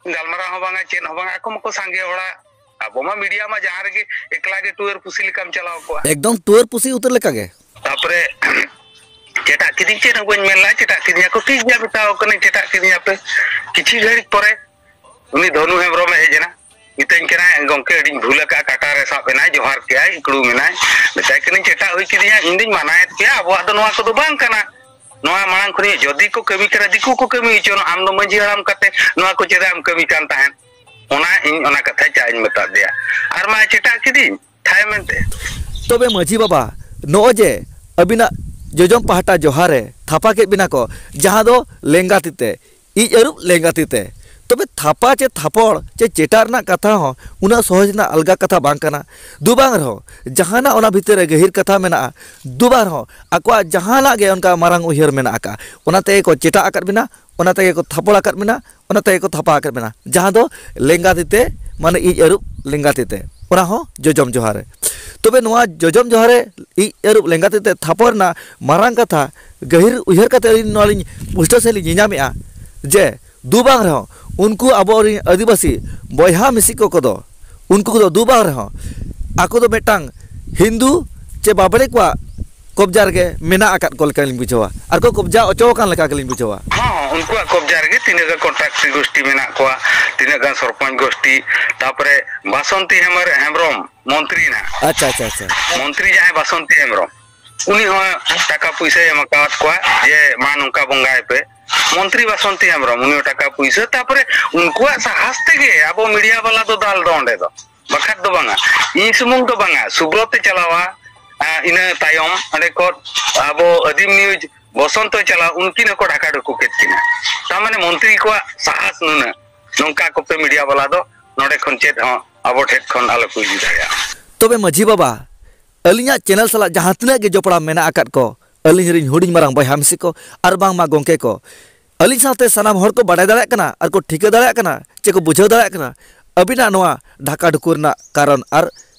ᱜᱟᱞᱢᱟᱨᱟᱣ ᱦᱚᱸ ᱵᱟᱝᱟ, ᱪᱮᱫ ᱦᱚᱸ ᱵᱟᱝᱟ, ᱟᱠᱚ ᱢᱟᱠᱚ ᱥᱟᱸᱜᱮ ᱦᱚᱲᱟᱜ᱾ ᱟᱵᱚ ᱢᱟ ᱢᱤᱰᱤᱭᱟ ᱢᱟ ᱡᱟᱦᱟᱸ ᱨᱮᱜᱮ ᱮᱠᱞᱟ ᱜᱮ ᱴᱩᱣᱟᱹᱨ ᱯᱩᱥᱤ ᱞᱮᱠᱟᱢ ᱪᱟᱞᱟᱣ ᱠᱚᱜᱼᱟ᱾ ᱮᱠᱫᱚᱢ ᱴᱩᱣᱟᱹᱨ ᱯᱩᱥᱤ ᱩᱛᱟᱹᱨ ᱞᱮᱠᱟ ᱜᱮ᱾ ᱛᱟᱯᱚᱨᱮ ᱪᱮᱴᱟᱜ ᱠᱤᱫᱤᱧ, ᱪᱮᱫ ᱦᱚᱸ ᱵᱟᱹᱧ ᱢᱮᱱ ᱞᱮᱫᱼᱟ, ᱪᱮᱴᱟᱜ ᱠᱤᱫᱤᱧᱟ ᱠᱚ, ᱴᱷᱤᱠ ᱜᱮᱭᱟ, ᱢᱮᱛᱟᱣ ᱠᱟᱹᱱᱟᱹᱧ ᱪᱮᱴᱟᱜ ᱠᱤᱫᱤᱧᱟ ᱯᱮ᱾ ᱠᱤᱪᱷᱩ ᱜᱷᱟᱹᱲᱤᱡ ᱯᱚᱨᱮ ᱩᱱᱤ ᱫᱷᱚᱱᱩ ᱦᱮᱢᱵᱨᱚᱢᱮ ᱦᱮᱡ ᱮᱱᱟ, ᱢᱤᱛᱟᱹᱧ ᱠᱟᱱᱟᱭ, "ᱜᱚᱢᱠᱮ, ᱟᱹᱰᱤᱧ ᱵᱷᱩᱞ ᱟᱠᱟᱫᱼᱟ", ᱠᱟᱴᱟ ᱨᱮ ᱥᱟᱵ ᱮᱱᱟᱭ, ᱡᱚᱦᱟᱨ ᱠᱮᱜᱼᱟᱭ, ᱤᱠᱲᱩᱢ ᱮᱱᱟᱭ᱾ ᱢᱮᱛᱟᱭ ᱠᱟᱹᱱᱟᱹᱧ, "ᱪᱮᱴᱟᱜ ᱦᱩᱭ ᱠᱤᱫᱤᱧᱟ, ᱤᱧ ᱫᱩᱧ ᱢᱟᱱᱟᱭᱮᱫ ᱯᱮᱭᱟ, ᱟᱵᱚᱣᱟᱜ ᱫᱚ ᱱᱚᱣᱟ ᱠᱚᱫᱚ ᱵᱟᱝ ᱠᱟᱱᱟ᱾ ᱱᱚᱣᱟ ᱢᱟᱲᱟᱝ ᱠᱷᱚᱱ ᱡᱩᱫᱤ ᱠᱚ ᱠᱟᱹᱢᱤ ᱠᱟᱱᱟ, ᱫᱤᱠᱩ ᱠᱚ ᱠᱟᱹᱢᱤ ᱦᱚᱪᱚᱱ, ᱟᱢ ᱫᱚ ᱢᱟᱹᱡᱷᱤ ᱦᱟᱲᱟᱢ ᱠᱟᱛᱮ ᱱᱚᱣᱟ ᱠᱚ ᱪᱮᱫᱟᱜ ᱮᱢ ᱠᱟᱹᱢᱤ ᱠᱟᱱ ᱛᱟᱦᱮᱸᱫ?" ᱚᱱᱟ ᱤᱧ ᱚᱱᱟ ᱠᱟᱛᱷᱟ ᱪᱟ ᱤᱧ ᱢᱮᱛᱟᱫ ᱫᱮᱭᱟ, ᱟᱨ ᱢᱟ ᱪᱮᱴᱟᱜ ᱠᱤᱫᱤᱧ ᱛᱷᱟᱭ ᱢᱮᱱᱛᱮ᱾ ᱛᱚᱵᱮ ᱢᱟᱹᱡᱷᱤ ᱵᱟᱵᱟ, ᱱᱚᱜᱼᱚᱭ ᱡᱮ ᱟᱹᱵᱤᱱᱟᱜ ᱡᱚᱡᱚᱢ ᱯᱟᱦᱴᱟ ᱡᱚᱦᱟ ᱨᱮ ᱛᱷᱟᱯᱟ ᱠᱮᱫ ᱵᱤᱱᱟ ᱠᱚ, ᱡᱟᱦᱟᱸ ᱫᱚ ᱞᱮᱸᱜᱟ ᱛᱤ ᱛᱮ, ᱤᱡ ᱟᱹᱨᱩᱵ ᱞᱮᱸᱜᱟ ᱛᱤ ᱛᱮ᱾ ᱛᱚᱵᱮ ᱛᱷᱟᱯᱟ ᱪᱮ ᱛᱷᱟᱯᱚᱲ ᱪᱮ ᱪᱮᱴᱟᱜ ᱨᱮᱱᱟᱜ ᱠᱟᱛᱷᱟ ᱦᱚᱸ ᱩᱱᱟᱹᱜ ᱥᱚᱦᱚᱡᱽ ᱨᱮᱱᱟᱜ ᱟᱞᱜᱟ ᱠᱟᱛᱷᱟ ᱵᱟᱝ ᱠᱟᱱᱟ᱾ ᱫᱩ ᱵᱟᱝ ᱨᱮᱦᱚᱸ ᱡᱟᱦᱟᱱᱟᱜ ᱚᱱᱟ ᱵᱷᱤᱛᱤᱨ ᱨᱮ ᱜᱟᱹᱦᱤᱨ ᱠᱟᱛᱷᱟ ᱢᱮᱱᱟᱜᱼᱟ, ᱫᱩ ᱵᱟᱝ ᱨᱮᱦᱚᱸ ᱟᱠᱚᱣᱟᱜ ᱡᱟᱦᱟᱱᱟᱜ ᱜᱮ ᱚᱱᱠᱟ ᱢᱟᱨᱟᱝ ᱩᱭᱦᱟᱹᱨ ᱢᱮᱱᱟᱜ ᱟᱠᱟᱫᱼᱟ, ᱚᱱᱟ ᱛᱮᱜᱮ ᱠᱚ ᱪᱮᱴᱟᱜ ᱟᱠᱟᱫ ᱵᱤᱱᱟ, ᱚᱱᱟ ᱛᱮᱜᱮ ᱠᱚ ᱛᱷᱟᱯᱚᱲ ᱟᱠᱟᱫ ᱵᱤᱱᱟ, ᱚᱱᱟ ᱛᱮᱜᱮ ᱠᱚ ᱛᱷᱟᱯᱟ ᱟᱠᱟᱫ ᱵᱤᱱᱟ, ᱡᱟᱦᱟᱸ ᱫᱚ ᱞᱮᱸᱜᱟ ᱛᱤ ᱛᱮ, ᱢᱟᱱᱮ ᱤᱡ ᱟᱹᱨᱩᱵ ᱞᱮᱸᱜᱟ ᱛᱤ ᱛᱮ, ᱚᱱᱟ ᱦᱚᱸ ᱡᱚᱡᱚᱢ ᱡᱚᱦᱟᱨ ᱨᱮ᱾ ᱛᱚᱵᱮ ᱱᱚᱣᱟ ᱡᱚᱡᱚᱢ ᱡᱚᱦᱟᱨ ᱨᱮ ᱤᱡ ᱟᱹᱨᱩᱵ ᱞᱮᱸᱜᱟ ᱛᱤ ᱛᱮ ᱛᱷᱟᱯᱚᱲ ᱨᱮᱱᱟᱜ ᱢᱟᱨᱟᱝ ᱠᱟᱛᱷᱟ, ᱜᱟᱹᱦᱤᱨ ᱩᱭᱦᱟᱹᱨ ᱠᱟᱛᱮ ᱟᱹᱞᱤᱧ ᱱᱚᱣᱟ ᱞᱤᱧ ᱯᱩᱥᱴᱟᱹᱣ ᱥᱟᱺᱦᱤᱡ ᱞᱤᱧ ᱧᱮᱧᱟᱢᱮᱫᱼᱟ ᱡᱮ ᱫᱩ ᱵᱟᱝ ᱨᱮᱦᱚᱸ ᱩᱱᱠᱩ ᱟᱵᱚᱨᱮᱱ ᱟᱹᱫᱤᱵᱟᱹᱥᱤ ᱵᱚᱭᱦᱟ ᱢᱤᱥᱤ ᱠᱚ ᱠᱚᱫᱚ, ᱩᱱᱠᱩ ᱠᱚᱫᱚ ᱫᱩ ᱵᱟᱝ ᱨᱮᱦᱚᱸ ᱟᱠᱚ ᱫᱚ ᱢᱤᱫᱴᱟᱝ ᱦᱤᱱᱫᱩ ᱪᱮ ᱵᱟᱵᱲᱮ ᱠᱚᱣᱟᱜ ᱠᱚᱵᱽᱡᱟ ᱨᱮᱜᱮ ᱢᱮᱱᱟᱜ ᱟᱠᱟᱫ ᱠᱚ ᱞᱮᱠᱟᱞᱤᱧ ᱵᱩᱡᱷᱟᱹᱣᱟ, ᱟᱨ ᱠᱚ ᱠᱚᱵᱽᱡᱟ ᱚᱪᱚ ᱟᱠᱟᱱ ᱞᱮᱠᱟ ᱜᱮᱞᱤᱧ ᱵᱩᱡᱷᱟᱹᱣᱟ᱾ ᱦᱚᱸ, ᱩᱱᱠᱩᱣᱟᱜ ᱠᱚᱵᱽᱡᱟ ᱨᱮᱜᱮ ᱛᱤᱱᱟᱹᱜ ᱜᱟᱱ ᱠᱚᱱᱴᱨᱟᱠᱴᱤ ᱜᱳᱥᱴᱤ ᱢᱮᱱᱟᱜ ᱠᱚᱣᱟ, ᱛᱤᱱᱟᱹᱜ ᱜᱟᱱ ᱥᱚᱨᱯᱚᱧᱪ ᱜᱳᱥᱴᱤ, ᱛᱟᱯᱚᱨᱮ ᱵᱟᱥᱚᱱᱛᱤ ᱦᱮᱢᱵᱨᱚᱢ, ᱢᱚᱱᱛᱨᱤ ᱱᱟᱦᱟᱜ᱾ ᱟᱪᱪᱷᱟ, ᱟᱪᱪᱷᱟ, ᱟᱪᱪᱷᱟ᱾ ᱢᱚᱱᱛᱨᱤ ᱡᱟᱦᱟᱸᱭ ᱵᱟᱥᱚᱱᱛᱤ ᱦᱮᱢᱵᱨᱚᱢ, ᱩᱱᱤ ᱦᱚᱸ ᱴᱟᱠᱟ ᱯᱩᱭᱥᱟᱹᱭ ᱮᱢ ᱟᱠᱟᱣᱟᱫ ᱠᱚᱣᱟ ᱡᱮ, "ᱢᱟ, ᱱᱚᱝᱠᱟ ᱵᱚᱸᱜᱟᱭ ᱯᱮ᱾" ᱢᱚᱱᱛᱨᱤ ᱵᱟᱥᱚᱱᱛᱤ ᱦᱮᱢᱵᱨᱚᱢ, ᱩᱱᱤ ᱦᱚᱸ ᱴᱟᱠᱟ ᱯᱩᱭᱥᱟᱹ, ᱛᱟᱯᱚᱨᱮ ᱩᱱᱠᱩᱣᱟᱜ ᱥᱟᱦᱟᱥ ᱛᱮᱜᱮ ᱟᱵᱚ ᱢᱤᱰᱤᱭᱟ ᱵᱟᱞᱟ ᱫᱚ ᱫᱟᱞ ᱫᱚ ᱚᱸᱰᱮ ᱫᱚ᱾ ᱵᱟᱠᱷᱟᱡ ᱫᱚ ᱵᱟᱝᱟ, ᱤᱧ ᱥᱩᱢᱩᱝ ᱫᱚ ᱵᱟᱝᱟ, ᱥᱩᱵᱨᱚᱛ ᱮ ᱪᱟᱞᱟᱣᱟ, ᱟ, ᱤᱱᱟᱹ ᱛᱟᱭᱚᱢ ᱚᱸᱰᱮ ᱠᱷᱚᱱ ᱟᱵᱚ ᱟᱹᱫᱤᱢ ᱱᱤᱭᱩᱡᱽ ᱵᱚᱥᱚᱱᱛᱚᱭ ᱪᱟᱞᱟᱣᱟ, ᱩᱱᱠᱤᱱ ᱦᱚᱸᱠᱚ ᱰᱷᱟᱠᱟ ᱰᱷᱩᱠᱩ ᱠᱮᱫ ᱠᱤᱱᱟ᱾ ᱛᱟᱨ ᱢᱟᱱᱮ ᱢᱚᱱᱛᱨᱤ ᱠᱚᱣᱟᱜ ᱥᱟᱦᱟᱥ ᱱᱩᱱᱟᱹᱜ, ᱱᱚᱝᱠᱟ ᱠᱚᱯᱮ ᱢᱤᱰᱤᱭᱟ ᱵᱟᱞᱟ ᱫᱚ ᱱᱚᱰᱮ ᱠᱷᱚᱱ ᱪᱮᱫ ᱦᱚᱸ ᱟᱵᱚ ᱴᱷᱮᱱ ᱠᱷᱚᱱ ᱟᱞᱚ ᱠᱚ ᱤᱫᱤ ᱫᱟᱲᱮᱭᱟᱜᱼᱟ᱾ ᱛᱚᱵᱮ ᱢᱟᱹᱡᱷᱤ ᱵᱟᱵᱟ, ᱟᱹᱞᱤᱧᱟᱜ ᱪᱮᱱᱮᱞ ᱥᱟᱞᱟᱜ ᱡᱟᱦᱟᱸ ᱛᱤᱱᱟᱹᱜ ᱜᱮ ᱡᱚᱯᱲᱟᱣ ᱢᱮᱱᱟᱜ ᱟᱠᱟᱫ ᱠᱚ, ᱟᱹᱞᱤᱧ ᱨᱮᱱ ᱦᱩᱰᱤᱧ ᱢᱟᱨᱟᱝ ᱵᱚᱭᱦᱟ ᱢᱤᱥᱤ ᱠᱚ ᱟᱨ ᱵᱟᱝᱢᱟ ᱜᱚᱢᱠᱮ ᱠᱚ, ᱟᱹᱞᱤᱧ ᱥᱟᱶᱛᱮ ᱥᱟᱱᱟᱢ ᱦᱚᱲ ᱠᱚ ᱵᱟᱰᱟᱭ ᱫᱟᱲᱮᱭᱟᱜ ᱠᱟᱱᱟ ᱟᱨ ᱠᱚ ᱴᱷᱤᱠᱟᱹ ᱫᱟᱲᱮᱭᱟᱜ ᱠᱟᱱᱟ ᱪᱮ ᱠᱚ ᱵᱩᱡᱷᱟᱹᱣ ᱫᱟᱲᱮᱭᱟᱜ ᱠᱟᱱᱟ ᱟᱹᱵᱤᱱᱟᱜ ᱱᱚᱣᱟ ᱰᱷᱟᱠᱟ ᱰᱷᱩᱠᱩ ᱨᱮᱱᱟᱜ ᱠᱟᱨᱚᱱ ᱟᱨ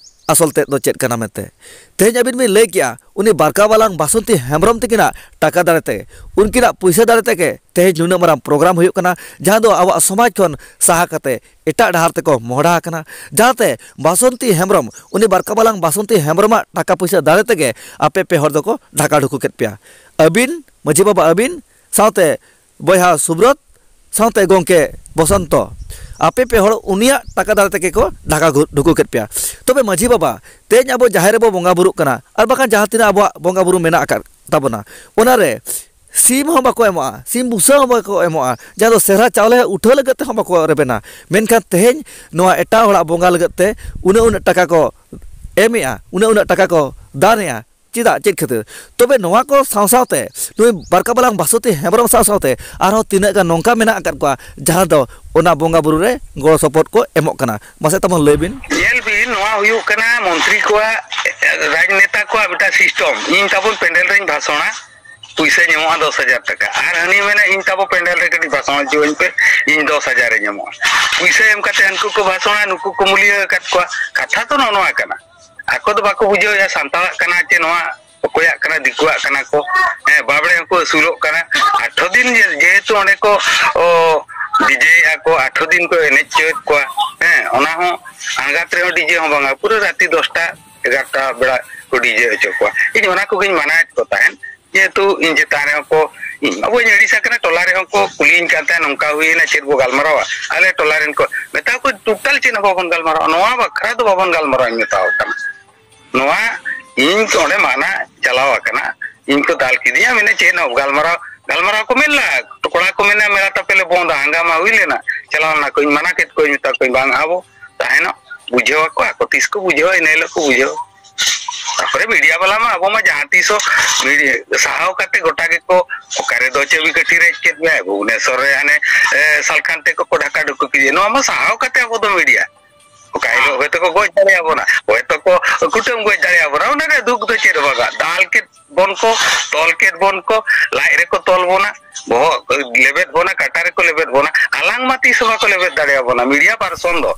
ᱟᱥᱚᱞ ᱛᱮᱫ ᱫᱚ ᱪᱮᱫ ᱠᱟᱱᱟ ᱢᱮᱱᱛᱮ᱾ ᱛᱮᱦᱮᱧ ᱟᱹᱵᱤᱱ ᱵᱤᱱ ᱞᱟᱹᱭ ᱠᱮᱜᱼᱟ, ᱩᱱᱤ ᱵᱟᱨᱠᱟ ᱵᱟᱞᱟᱝ ᱵᱟᱥᱚᱱᱛᱤ ᱦᱮᱢᱵᱨᱚᱢ ᱛᱤᱠᱤᱱᱟᱜ ᱴᱟᱠᱟ ᱫᱟᱲᱮ ᱛᱮ, ᱩᱱᱠᱤᱱᱟᱜ ᱯᱩᱭᱥᱟᱹ ᱫᱟᱲᱮ ᱛᱮᱜᱮ ᱛᱮᱦᱮᱧ ᱱᱩᱱᱟᱹᱜ ᱢᱟᱨᱟᱝ ᱯᱨᱳᱜᱨᱟᱢ ᱦᱩᱭᱩᱜ ᱠᱟᱱᱟ, ᱡᱟᱦᱟᱸ ᱫᱚ ᱟᱵᱚᱣᱟᱜ ᱥᱚᱢᱟᱡᱽ ᱠᱷᱚᱱ ᱥᱟᱦᱟ ᱠᱟᱛᱮ ᱮᱴᱟᱜ ᱰᱟᱦᱟᱨ ᱛᱮᱠᱚ ᱢᱚᱦᱰᱟ ᱟᱠᱟᱱᱟ᱾ ᱡᱟᱦᱟᱸᱛᱮ ᱵᱟᱥᱚᱱᱛᱤ ᱦᱮᱢᱵᱨᱚᱢ, ᱩᱱᱤ ᱵᱟᱨᱠᱟ ᱵᱟᱞᱟᱝ ᱵᱟᱥᱚᱱᱛᱤ ᱦᱮᱢᱵᱨᱚᱢᱟᱜ ᱴᱟᱠᱟ ᱯᱩᱭᱥᱟᱹ ᱫᱟᱲᱮ ᱛᱮᱜᱮ ᱟᱯᱮ ᱯᱮ ᱦᱚᱲ ᱫᱚᱠᱚ ᱰᱷᱟᱠᱟ ᱰᱷᱩᱠᱩ ᱠᱮᱫ ᱯᱮᱭᱟ᱾ ᱟᱹᱵᱤᱱ, ᱢᱟᱹᱡᱷᱤ ᱵᱟᱵᱟ ᱟᱹᱵᱤᱱ, ᱥᱟᱶᱛᱮ ᱵᱚᱭᱦᱟ ᱥᱩᱵᱨᱚᱛ, ᱥᱟᱶᱛᱮ ᱜᱚᱢᱠᱮ ᱵᱚᱥᱚᱱᱛᱚ, ᱟᱯᱮ ᱯᱮ ᱦᱚᱲ ᱩᱱᱤᱭᱟᱜ ᱴᱟᱠᱟ ᱫᱟᱲᱮ ᱛᱮᱜᱮ ᱠᱚ ᱰᱷᱟᱠᱟ ᱜᱷᱩ-, ᱰᱷᱩᱠᱩ ᱠᱮᱫ ᱯᱮᱭᱟ᱾ ᱛᱚᱵᱮ ᱢᱟᱹᱡᱷᱤ ᱵᱟᱵᱟ, ᱛᱮᱦᱮᱧ ᱟᱵᱚ ᱡᱟᱦᱮᱨ ᱨᱮᱵᱚ ᱵᱚᱸᱜᱟ ᱵᱩᱨᱩᱜ ᱠᱟᱱᱟ, ᱟᱨ ᱵᱟᱠᱷᱟᱱ ᱡᱟᱦᱟᱸ ᱛᱤᱱᱟᱹᱜ ᱟᱵᱚᱣᱟᱜ ᱵᱚᱸᱜᱟ ᱵᱩᱨᱩ ᱢᱮᱱᱟᱜ ᱟᱠᱟᱫ ᱛᱟᱵᱚᱱᱟ, ᱚᱱᱟᱨᱮ ᱥᱤᱢ ᱦᱚᱸ ᱵᱟᱠᱚ ᱮᱢᱚᱜᱼᱟ, ᱥᱤᱢ ᱵᱩᱥᱟᱹᱜ ᱦᱚᱸ ᱵᱟᱠᱚ ᱮᱢᱚᱜᱼᱟ, ᱡᱟᱦᱟᱸ ᱫᱚ ᱥᱮᱨᱦᱟ ᱪᱟᱣᱞᱮ ᱩᱴᱷᱟᱹᱣ ᱞᱟᱹᱜᱤᱫ ᱛᱮᱦᱚᱸ ᱵᱟᱠᱚ ᱨᱮᱵᱮᱱᱟ᱾ ᱢᱮᱱᱠᱷᱟᱱ ᱛᱮᱦᱮᱧ ᱱᱚᱣᱟ ᱮᱴᱟᱜ ᱦᱚᱲᱟᱜ ᱵᱚᱸᱜᱟ ᱞᱟᱹᱜᱤᱫ ᱛᱮ ᱩᱱᱟᱹᱜ ᱩᱱᱟᱹᱜ ᱴᱟᱠᱟ ᱠᱚ ᱮᱢᱮᱜᱼᱟ, ᱩᱱᱟᱹᱜ ᱩᱱᱟᱹᱜ ᱴᱟᱠᱟ ᱠᱚ ᱫᱟᱱᱮᱜᱼᱟ᱾ ᱪᱮᱫᱟᱜ? ᱪᱮᱫ ᱠᱷᱟᱹᱛᱤᱨ? ᱛᱚᱵᱮ ᱱᱚᱣᱟ ᱠᱚ ᱥᱟᱶ ᱥᱟᱶᱛᱮ ᱱᱩᱭ ᱵᱟᱨᱠᱟ ᱵᱟᱞᱟᱝ ᱵᱟᱥᱚᱛᱤ ᱦᱮᱢᱵᱨᱚᱢ ᱥᱟᱶ ᱥᱟᱶᱛᱮ ᱟᱨᱦᱚᱸ ᱛᱤᱱᱟᱹᱜ ᱜᱟᱱ ᱱᱚᱝᱠᱟ ᱢᱮᱱᱟᱜ ᱟᱠᱟᱫ ᱠᱚᱣᱟ, ᱡᱟᱦᱟᱸ ᱫᱚ ᱚᱱᱟ ᱵᱚᱸᱜᱟ ᱵᱩᱨᱩ ᱨᱮ ᱜᱚᱲᱚ ᱥᱚᱯᱚᱦᱚᱫ ᱠᱚ ᱮᱢᱚᱜ ᱠᱟᱱᱟ? ᱢᱟᱥᱮ ᱛᱟᱵᱚᱱ ᱞᱟᱹᱭ ᱵᱤᱱ᱾ ᱧᱮᱞ ᱵᱤᱱ, ᱱᱚᱣᱟ ᱦᱩᱭᱩᱜ ᱠᱟᱱᱟ ᱢᱚᱱᱛᱨᱤ ᱠᱚᱣᱟᱜ, ᱨᱟᱡᱽᱱᱮᱛᱟ ᱠᱚᱣᱟᱜ ᱢᱤᱫᱴᱟᱝ ᱥᱤᱥᱴᱚᱢ᱾ ᱤᱧ ᱛᱟᱵᱚᱱ ᱯᱮᱱᱰᱮᱞ ᱨᱮᱧ ᱵᱷᱟᱥᱚᱬᱟ, ᱯᱩᱭᱥᱟᱹ ᱧᱟᱢᱚᱜᱼᱟ ᱫᱚᱥ ᱦᱟᱡᱟᱨ ᱴᱟᱠᱟ, ᱟᱨ ᱦᱟᱹᱱᱤ ᱢᱮᱱᱟ, "ᱤᱧ ᱛᱟᱵᱚ ᱯᱮᱱᱰᱮᱞ ᱨᱮ ᱠᱟᱹᱴᱤᱡ ᱵᱷᱟᱥᱚᱬ ᱦᱚᱪᱚᱣᱟᱹᱧ ᱯᱮ, ᱤᱧ ᱫᱚᱥ ᱦᱟᱡᱟᱨ ᱮ ᱧᱟᱢᱚᱜᱼᱟ᱾" ᱯᱩᱭᱥᱟᱹ ᱮᱢ ᱠᱟᱛᱮ ᱦᱟᱹᱱᱠᱩ ᱠᱚ ᱵᱷᱟᱥᱚᱬᱟ, ᱱᱩᱠᱩ ᱠᱚ ᱢᱩᱞᱤᱭᱟᱹ ᱟᱠᱟᱫ ᱠᱚᱣᱟ᱾ ᱠᱟᱛᱷᱟ ᱫᱚ ᱱᱚᱜᱼᱚ ᱱᱚᱣᱟ ᱠᱟᱱᱟ, ᱟᱠᱚ ᱫᱚ ᱵᱟᱠᱚ ᱵᱩᱡᱷᱟᱹᱣᱮᱫᱼᱟ ᱥᱟᱱᱛᱟᱲᱟᱜ ᱠᱟᱱᱟ ᱪᱮ ᱱᱚᱣᱟ ᱚᱠᱚᱭᱟᱜ ᱠᱟᱱᱟ, ᱫᱤᱠᱩᱣᱟᱜ ᱠᱟᱱᱟ ᱠᱚ᱾ ᱦᱮᱸ, ᱵᱟᱵᱲᱮ ᱦᱚᱸᱠᱚ ᱟᱹᱥᱩᱞᱚᱜ ᱠᱟᱱᱟ᱾ ᱟᱴᱷᱨᱚ ᱫᱤᱱ ᱡᱮ-, ᱡᱮᱦᱮᱛᱩ ᱚᱸᱰᱮ ᱠᱚ, ᱚ, ᱰᱤᱡᱮᱭᱮᱫᱼᱟ ᱠᱚ, ᱟᱴᱷᱨᱚ ᱫᱤᱱ ᱠᱚ ᱮᱱᱮᱡ ᱦᱚᱪᱚᱭᱮᱫ ᱠᱚᱣᱟ᱾ ᱦᱮᱸ, ᱚᱱᱟ ᱦᱚᱸ ᱟᱸᱜᱟᱛ ᱨᱮᱦᱚᱸ ᱰᱤᱡᱮ ᱦᱚᱸ ᱵᱟᱝᱟ, ᱯᱩᱨᱟᱹ ᱨᱟᱛᱤ ᱫᱚᱥᱴᱟ ᱮᱜᱟᱨᱚᱴᱟ ᱵᱮᱲᱟ ᱠᱚ ᱰᱤᱡᱮ ᱦᱚᱪᱚ ᱠᱚᱣᱟ᱾ ᱤᱧ ᱚᱱᱟ ᱠᱚᱜᱮᱧ ᱢᱟᱱᱟᱭᱮᱫ ᱠᱚ ᱛᱟᱦᱮᱸᱫ, ᱡᱮᱦᱮᱛᱩ ᱤᱧ ᱪᱮᱛᱟᱱ ᱨᱮᱦᱚᱸ ᱠᱚ, ᱤᱧ ᱢᱟ ᱵᱟᱹᱧ ᱟᱹᱲᱤᱥ ᱟᱠᱟᱱᱟ, ᱴᱚᱞᱟ ᱨᱮᱦᱚᱸ ᱠᱚ ᱠᱩᱞᱤᱭᱤᱧ ᱠᱟᱱ ᱛᱟᱦᱮᱸᱫ, "ᱱᱚᱝᱠᱟ ᱦᱩᱭᱮᱱᱟ, ᱪᱮᱫ ᱵᱚ ᱜᱟᱞᱢᱟᱨᱟᱣᱟ?" ᱟᱞᱮ ᱴᱚᱞᱟ ᱨᱮᱱ ᱠᱚ ᱢᱮᱛᱟ ᱠᱚ, "ᱴᱳᱴᱟᱞ ᱪᱮᱫ ᱦᱚᱸ ᱵᱟᱵᱚᱱ ᱜᱟᱞᱢᱟᱨᱟᱣᱟ, ᱱᱚᱣᱟ ᱵᱟᱠᱷᱨᱟ ᱫᱚ ᱵᱟᱵᱚᱱ ᱜᱟᱞᱢᱟᱨᱟᱣᱟ", ᱤᱧ ᱢᱮᱛᱟᱣ ᱠᱟᱱᱟ᱾ ᱱᱚᱣᱟ ᱤᱧ ᱚᱸᱰᱮ ᱢᱟᱱᱟ ᱪᱟᱞᱟᱣ ᱟᱠᱟᱱᱟ, ᱤᱧ ᱠᱚ ᱫᱟᱞ ᱠᱤᱫᱤᱧᱟ, ᱢᱮᱱᱟ ᱪᱮᱫ ᱦᱚᱸ ᱜᱟᱞᱢᱟᱨᱟᱣ, ᱜᱟᱞᱢᱟᱨᱟᱣ ᱠᱚ ᱢᱮᱱ ᱞᱟᱜ, ᱠᱚᱲᱟ ᱠᱚ ᱢᱮᱱᱟ, "ᱢᱮᱞᱟ ᱛᱟᱯᱮ ᱞᱮ ᱵᱚᱱᱫᱟ, ᱦᱟᱝᱜᱟᱢᱟ ᱦᱩᱭ ᱞᱮᱱᱟ", ᱪᱟᱞᱟᱣ ᱞᱮᱱᱟ ᱠᱚ, ᱤᱧ ᱢᱟᱱᱟ ᱠᱮᱫ ᱠᱚᱣᱟᱧ, ᱢᱮᱛᱟ ᱠᱚᱣᱟᱧ, "ᱵᱟᱝ ᱟᱵᱚ ᱛᱟᱦᱮᱱᱚᱜ, ᱵᱩᱡᱷᱟᱹᱣ ᱟᱠᱚ, ᱟᱠᱚ ᱛᱤᱥ ᱠᱚ ᱵᱩᱡᱷᱟᱹᱣᱟ, ᱤᱱᱟᱹ ᱦᱤᱞᱳᱜ ᱠᱚ ᱵᱩᱡᱷᱟᱹᱣᱟ᱾" ᱛᱟᱯᱚᱨᱮ ᱢᱤᱰᱤᱭᱟ ᱵᱟᱞᱟ ᱢᱟ ᱟᱵᱚ ᱢᱟ ᱡᱟᱦᱟᱸ ᱛᱤᱥ ᱦᱚᱸ ᱢᱤᱰᱤᱭᱟ ᱥᱟᱦᱟᱣ ᱠᱟᱛᱮ ᱜᱚᱴᱟ ᱜᱮᱠᱚ, ᱚᱠᱟᱨᱮ ᱫᱚ ᱪᱟᱹᱵᱤ ᱠᱟᱹᱴᱷᱤ ᱨᱮᱡ ᱠᱮᱫ ᱢᱮᱭᱟᱭ, ᱵᱷᱩᱵᱽᱱᱮᱥᱚᱨ ᱨᱮ ᱦᱟᱱᱮ, ᱮ, ᱥᱟᱞᱠᱷᱟᱱ ᱛᱮ ᱠᱚ ᱰᱷᱟᱠᱟ ᱰᱷᱩᱠᱩ ᱠᱮᱫᱮᱭᱟ, ᱱᱚᱣᱟ ᱢᱟ ᱥᱟᱦᱟᱣ ᱠᱟᱛᱮ ᱟᱵᱚ ᱫᱚ ᱢᱤᱰᱤᱭᱟ᱾ ᱚᱠᱟ ᱦᱤᱞᱳᱜ ᱦᱚᱭᱛᱳ ᱠᱚ ᱜᱚᱡ ᱫᱟᱲᱮᱭᱟᱵᱚᱱᱟ, ᱦᱚᱭᱛᱳ ᱠᱚ ᱠᱩᱴᱟᱹᱢ ᱜᱚᱡ ᱫᱟᱲᱮᱭᱟᱵᱚᱱᱟ, ᱚᱱᱟ ᱨᱮ ᱫᱩᱠ ᱫᱚ ᱪᱮᱫ ᱦᱚᱸ ᱵᱟᱝᱟ᱾ ᱫᱟᱞ ᱠᱮᱫ ᱵᱚᱱ ᱠᱚ, ᱛᱚᱞ ᱠᱮᱫ ᱵᱚᱱ ᱠᱚ, ᱞᱟᱡ ᱨᱮᱠᱚ ᱛᱚᱞ ᱵᱚᱱᱟ, ᱵᱚᱦᱚᱜ ᱞᱮᱵᱮᱫ ᱵᱚᱱᱟ, ᱠᱟᱴᱟ ᱨᱮᱠᱚ ᱞᱮᱵᱮᱫ ᱵᱚᱱᱟ, ᱟᱞᱟᱝ ᱢᱟ ᱛᱤᱥ ᱦᱚᱸ ᱵᱟᱠᱚ ᱞᱮᱵᱮᱫ ᱫᱟᱲᱮᱭᱟᱵᱚᱱᱟ ᱢᱤᱰᱤᱭᱟ ᱯᱟᱨᱥᱚᱱ ᱫᱚ᱾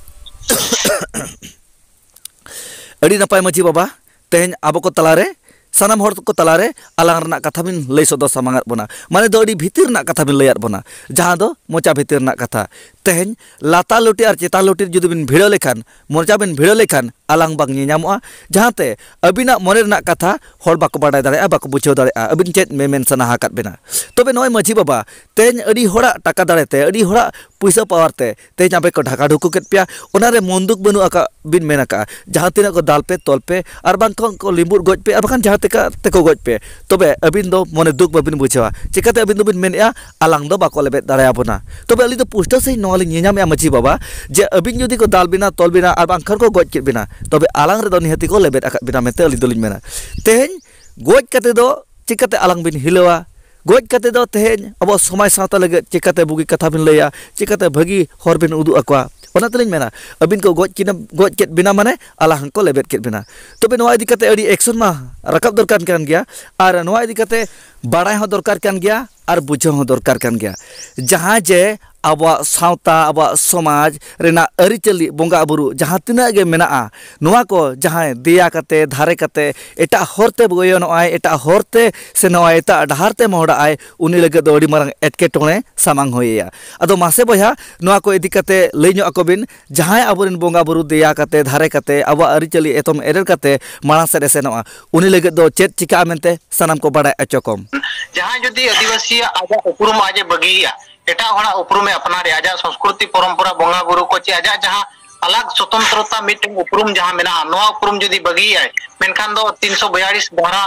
ᱟᱹᱰᱤ ᱱᱟᱯᱟᱭ ᱢᱟᱹᱡᱷᱤ ᱵᱟᱵᱟ, ᱛᱮᱦᱮᱧ ᱟᱵᱚ ᱠᱚ ᱛᱟᱞᱟᱨᱮ, ᱥᱟᱱᱟᱢ ᱦᱚᱲ ᱠᱚ ᱛᱟᱞᱟᱨᱮ ᱟᱞᱟᱝ ᱨᱮᱱᱟᱜ ᱠᱟᱛᱷᱟ ᱵᱤᱱ ᱞᱟᱹᱭ ᱥᱚᱫᱚᱨ ᱥᱟᱢᱟᱝ ᱟᱫ ᱵᱚᱱᱟ, ᱢᱟᱱᱮ ᱫᱚ ᱟᱹᱰᱤ ᱵᱷᱤᱛᱤᱨ ᱨᱮᱱᱟᱜ ᱠᱟᱛᱷᱟ ᱵᱤᱱ ᱞᱟᱹᱭᱟᱫ ᱵᱚᱱᱟ, ᱡᱟᱦᱟᱸ ᱫᱚ ᱢᱚᱪᱟ ᱵᱷᱤᱛᱤᱨ ᱨᱮᱱᱟᱜ ᱠᱟᱛᱷᱟ᱾ ᱛᱮᱦᱮᱧ ᱞᱟᱛᱟᱨ ᱞᱩᱴᱤ ᱟᱨ ᱪᱮᱛᱟᱱ ᱞᱩᱴᱤ ᱡᱩᱫᱤ ᱵᱤᱱ ᱵᱷᱤᱲᱟᱹᱣ ᱞᱮᱠᱷᱟᱱ, ᱢᱚᱪᱟ ᱵᱤᱱ ᱵᱷᱤᱲᱟᱹᱣ ᱞᱮᱠᱷᱟᱱ, ᱟᱞᱟᱝ ᱵᱟᱝ ᱧᱮᱧᱟᱢᱚᱜᱼᱟ, ᱡᱟᱦᱟᱸᱛᱮ ᱟᱹᱵᱤᱱᱟᱜ ᱢᱚᱱᱮ ᱨᱮᱱᱟᱜ ᱠᱟᱛᱷᱟ ᱦᱚᱲ ᱵᱟᱠᱚ ᱵᱟᱰᱟᱭ ᱫᱟᱲᱮᱭᱟᱜᱼᱟ, ᱵᱟᱠᱚ ᱵᱩᱡᱷᱟᱹᱣ ᱫᱟᱲᱮᱭᱟᱜᱼᱟ, ᱟᱹᱵᱤᱱ ᱪᱮᱫ ᱢᱮᱢᱮᱱ ᱥᱟᱱᱟ ᱟᱠᱟᱫ ᱵᱤᱱᱟ᱾ ᱛᱚᱵᱮ ᱱᱚᱜᱼᱚᱭ ᱢᱟᱹᱡᱷᱤ ᱵᱟᱵᱟ, ᱛᱮᱦᱮᱧ ᱟᱹᱰᱤ ᱦᱚᱲᱟᱜ ᱴᱟᱠᱟ ᱫᱟᱲᱮᱛᱮ, ᱟᱹᱰᱤ ᱦᱚᱲᱟᱜ ᱯᱩᱭᱥᱟᱹ ᱯᱟᱣᱟᱨ ᱛᱮ ᱛᱮᱦᱮᱧ ᱟᱯᱮ ᱠᱚ ᱰᱷᱟᱠᱟ ᱰᱷᱩᱠᱩ ᱠᱮᱫ ᱯᱮᱭᱟ, ᱚᱱᱟᱨᱮ ᱢᱚᱱ ᱫᱩᱠ ᱵᱟᱹᱱᱩᱜ ᱟᱠᱟᱫ ᱵᱤᱱ ᱢᱮᱱ ᱟᱠᱟᱫᱼᱟ᱾ ᱡᱟᱦᱟᱸ ᱛᱤᱱᱟᱹᱜ ᱠᱚ ᱫᱟᱞ ᱯᱮ, ᱛᱚᱞ ᱯᱮ, ᱟᱨ ᱵᱟᱝᱠᱷᱟᱱ ᱠᱚ ᱞᱤᱢᱵᱩᱨ ᱜᱚᱡ ᱯᱮ, ᱟᱨ ᱵᱟᱝᱠᱷᱟᱱ ᱡᱟᱦᱟᱸ ᱛᱮᱠᱟ ᱛᱮᱠᱚ ᱜᱚᱡ ᱯᱮ, ᱛᱚᱵᱮ ᱟᱹᱵᱤᱱ ᱫᱚ ᱢᱚᱱᱮ ᱫᱩᱠ ᱵᱟᱹᱵᱤᱱ ᱵᱩᱡᱷᱟᱹᱣᱟ᱾ ᱪᱤᱠᱟᱹᱛᱮ ᱟᱹᱵᱤᱱ ᱫᱚᱵᱤᱱ ᱢᱮᱱᱮᱫᱼᱟ, ᱟᱞᱟᱝ ᱫᱚ ᱵᱟᱠᱚ ᱞᱮᱵᱮᱫ ᱫᱟᱲᱮᱭᱟᱵᱚᱱᱟ? ᱛᱚᱵᱮ ᱟᱹᱞᱤᱧ ᱫᱚ ᱯᱩᱥᱴᱟᱹᱣ ᱥᱟᱺᱦᱤᱡ ᱱᱚᱣᱟ ᱞᱤᱧ ᱧᱮᱧᱟᱢᱮᱫᱼᱟ ᱢᱟᱹᱡᱷᱤ ᱵᱟᱵᱟ, ᱡᱮ ᱟᱹᱵᱤᱱ ᱡᱩᱫᱤ ᱠᱚ ᱫᱟᱞ ᱵᱤᱱᱟ, ᱛᱚᱞ ᱵᱤᱱᱟ, ᱟᱨ ᱵᱟᱝᱠᱷᱟᱱ ᱠᱚ ᱜᱚᱡ ᱠᱮᱫ ᱵᱤᱱᱟ, ᱛᱚᱵᱮ ᱟᱞᱟᱝ ᱨᱮᱫᱚ ᱱᱤᱦᱟᱹᱛᱤ ᱠᱚ ᱞᱮᱵᱮᱫ ᱟᱠᱟᱫ ᱵᱤᱱᱟ ᱢᱮᱱᱛᱮ ᱟᱹᱞᱤᱧ ᱫᱚᱞᱤᱧ ᱢᱮᱱᱟ᱾ ᱛᱮᱦᱮᱧ ᱜᱚᱡ ᱠᱟᱛᱮ ᱫᱚ ᱪᱤᱠᱟᱹᱛᱮ ᱟᱞᱟᱝ ᱵᱤᱱ ᱦᱤᱞᱟᱹᱣᱟ? ᱜᱚᱡ ᱠᱟᱛᱮ ᱫᱚ ᱛᱮᱦᱮᱧ ᱟᱵᱚ ᱥᱚᱢᱟᱡᱽ ᱥᱟᱶᱛᱟ ᱞᱟᱹᱜᱤᱫ ᱪᱤᱠᱟᱹᱛᱮ ᱵᱩᱜᱤ ᱠᱟᱛᱷᱟ ᱵᱤᱱ ᱞᱟᱹᱭᱟ, ᱪᱤᱠᱟᱹᱛᱮ ᱵᱷᱟᱹᱜᱤ ᱦᱚᱨ ᱵᱤᱱ ᱩᱫᱩᱜ ᱟᱠᱚᱣᱟ? ᱚᱱᱟ ᱛᱮᱞᱤᱧ ᱢᱮᱱᱟ, ᱟᱹᱵᱤᱱ ᱠᱚ ᱜᱚᱡ ᱠᱤᱱᱟ, ᱜᱚᱡ ᱠᱮᱫ ᱵᱤᱱᱟ ᱢᱟᱱᱮ ᱟᱞᱟᱝ ᱦᱚᱸᱠᱚ ᱞᱮᱵᱮᱫ ᱠᱮᱫ ᱵᱤᱱᱟ᱾ ᱛᱚᱵᱮ ᱱᱚᱣᱟ ᱤᱫᱤ ᱠᱟᱛᱮ ᱟᱹᱰᱤ ᱮᱠᱥᱚᱱ ᱢᱟ ᱨᱟᱠᱟᱵ ᱫᱚᱨᱠᱟᱨ ᱠᱟᱱ ᱜᱮᱭᱟ, ᱟᱨ ᱱᱚᱣᱟ ᱤᱫᱤ ᱠᱟᱛᱮ ᱵᱟᱲᱟᱭ ᱦᱚᱸ ᱫᱚᱨᱠᱟᱨ ᱠᱟᱱ ᱜᱮᱭᱟ ᱟᱨ ᱵᱩᱡᱷᱟᱹᱣ ᱦᱚᱸ ᱫᱚᱨᱠᱟᱨ ᱠᱟᱱ ᱜᱮᱭᱟ᱾ ᱡᱟᱦᱟᱸ ᱡᱮ ᱟᱵᱚᱣᱟᱜ ᱥᱟᱶᱛᱟ, ᱟᱵᱚᱣᱟᱜ ᱥᱚᱢᱟᱡᱽ ᱨᱮᱱᱟᱜ ᱟᱹᱨᱤᱪᱟᱹᱞᱤ, ᱵᱚᱸᱜᱟ ᱵᱩᱨᱩ ᱡᱟᱦᱟᱸ ᱛᱤᱱᱟᱹᱜ ᱜᱮ ᱢᱮᱱᱟᱜᱼᱟ, ᱱᱚᱣᱟ ᱠᱚ ᱡᱟᱦᱟᱸᱭ ᱫᱮᱭᱟ ᱠᱟᱛᱮ, ᱫᱷᱟᱨᱮ ᱠᱟᱛᱮ, ᱮᱴᱟᱜ ᱦᱚᱨ ᱛᱮ ᱜᱚᱭᱚᱱᱚᱜᱼᱟᱭ, ᱮᱴᱟᱜ ᱦᱚᱨ ᱛᱮ ᱥᱮᱱᱚᱜᱼᱟᱭ, ᱮᱴᱟᱜ ᱰᱟᱦᱟᱨ ᱛᱮ ᱢᱚᱦᱰᱟᱜᱼᱟᱭ, ᱩᱱᱤ ᱞᱟᱹᱜᱤᱫ ᱫᱚ ᱟᱹᱰᱤ ᱢᱟᱨᱟᱝ ᱮᱴᱠᱮᱴᱚᱬᱮ ᱥᱟᱢᱟᱝ ᱦᱩᱭ ᱟᱭᱟ᱾ ᱟᱫᱚ ᱢᱟᱥᱮ ᱵᱚᱭᱦᱟ, ᱱᱚᱣᱟ ᱠᱚ ᱤᱫᱤ ᱠᱟᱛᱮ ᱞᱟᱹᱭ ᱧᱚᱜ ᱟᱠᱚ ᱵᱤᱱ, ᱡᱟᱦᱟᱸᱭ ᱟᱵᱚᱨᱮᱱ ᱵᱚᱸᱜᱟ ᱵᱩᱨᱩ ᱫᱮᱭᱟ ᱠᱟᱛᱮ, ᱫᱷᱟᱨᱮ ᱠᱟᱛᱮ, ᱟᱵᱚᱣᱟᱜ ᱟᱹᱨᱤᱪᱟᱹᱞᱤ ᱮᱛᱚᱢ ᱮᱨᱮᱲ ᱠᱟᱛᱮ ᱢᱟᱲᱟᱝ ᱥᱮᱫ ᱮ ᱥᱮᱱᱚᱜᱼᱟ, ᱩᱱᱤ ᱞᱟᱹᱜᱤᱫ ᱫᱚ ᱪᱮᱫ ᱪᱤᱠᱟᱹᱜᱼᱟ ᱢᱮᱱᱛᱮ ᱥᱟᱱᱟᱢ ᱠᱚ ᱵᱟᱲᱟᱭ ᱦᱚᱪᱚ ᱠᱚᱢ᱾ ᱡᱟᱦᱟᱸᱭ ᱡᱩᱫᱤ ᱟᱹᱫᱤᱵᱟᱹᱥᱤᱭᱟᱜ ᱟᱡᱟᱜ ᱩᱯᱨᱩᱢ ᱟᱡ ᱮ ᱵᱟᱹᱜᱤᱭᱮᱜᱼᱟ, ᱮᱴᱟᱜ ᱦᱚᱲᱟᱜ ᱩᱯᱨᱩᱢ ᱮ ᱟᱯᱱᱟᱨᱮᱜᱼᱟ, ᱟᱡᱟᱜ ᱥᱚᱝᱥᱠᱨᱤᱛᱤ ᱯᱚᱨᱚᱢᱯᱚᱨᱟ, ᱵᱚᱸᱜᱟ ᱵᱩᱨᱩ ᱠᱚ, ᱪᱮ ᱟᱡᱟᱜ ᱡᱟᱦᱟᱸ ᱟᱞᱟᱜᱽ ᱥᱚᱛᱚᱱᱛᱨᱚᱛᱟ ᱢᱤᱫᱴᱮᱱ ᱩᱯᱨᱩᱢ ᱡᱟᱦᱟᱸ ᱢᱮᱱᱟᱜᱼᱟ, ᱱᱚᱣᱟ ᱩᱯᱨᱩᱢ ᱡᱩᱫᱤ ᱵᱟᱹᱜᱤᱭᱟᱭ, ᱢᱮᱱᱠᱷᱟᱱ ᱫᱚ ᱛᱤᱱᱥᱚ ᱵᱚᱭᱟᱞᱤᱥ ᱫᱷᱟᱨᱟ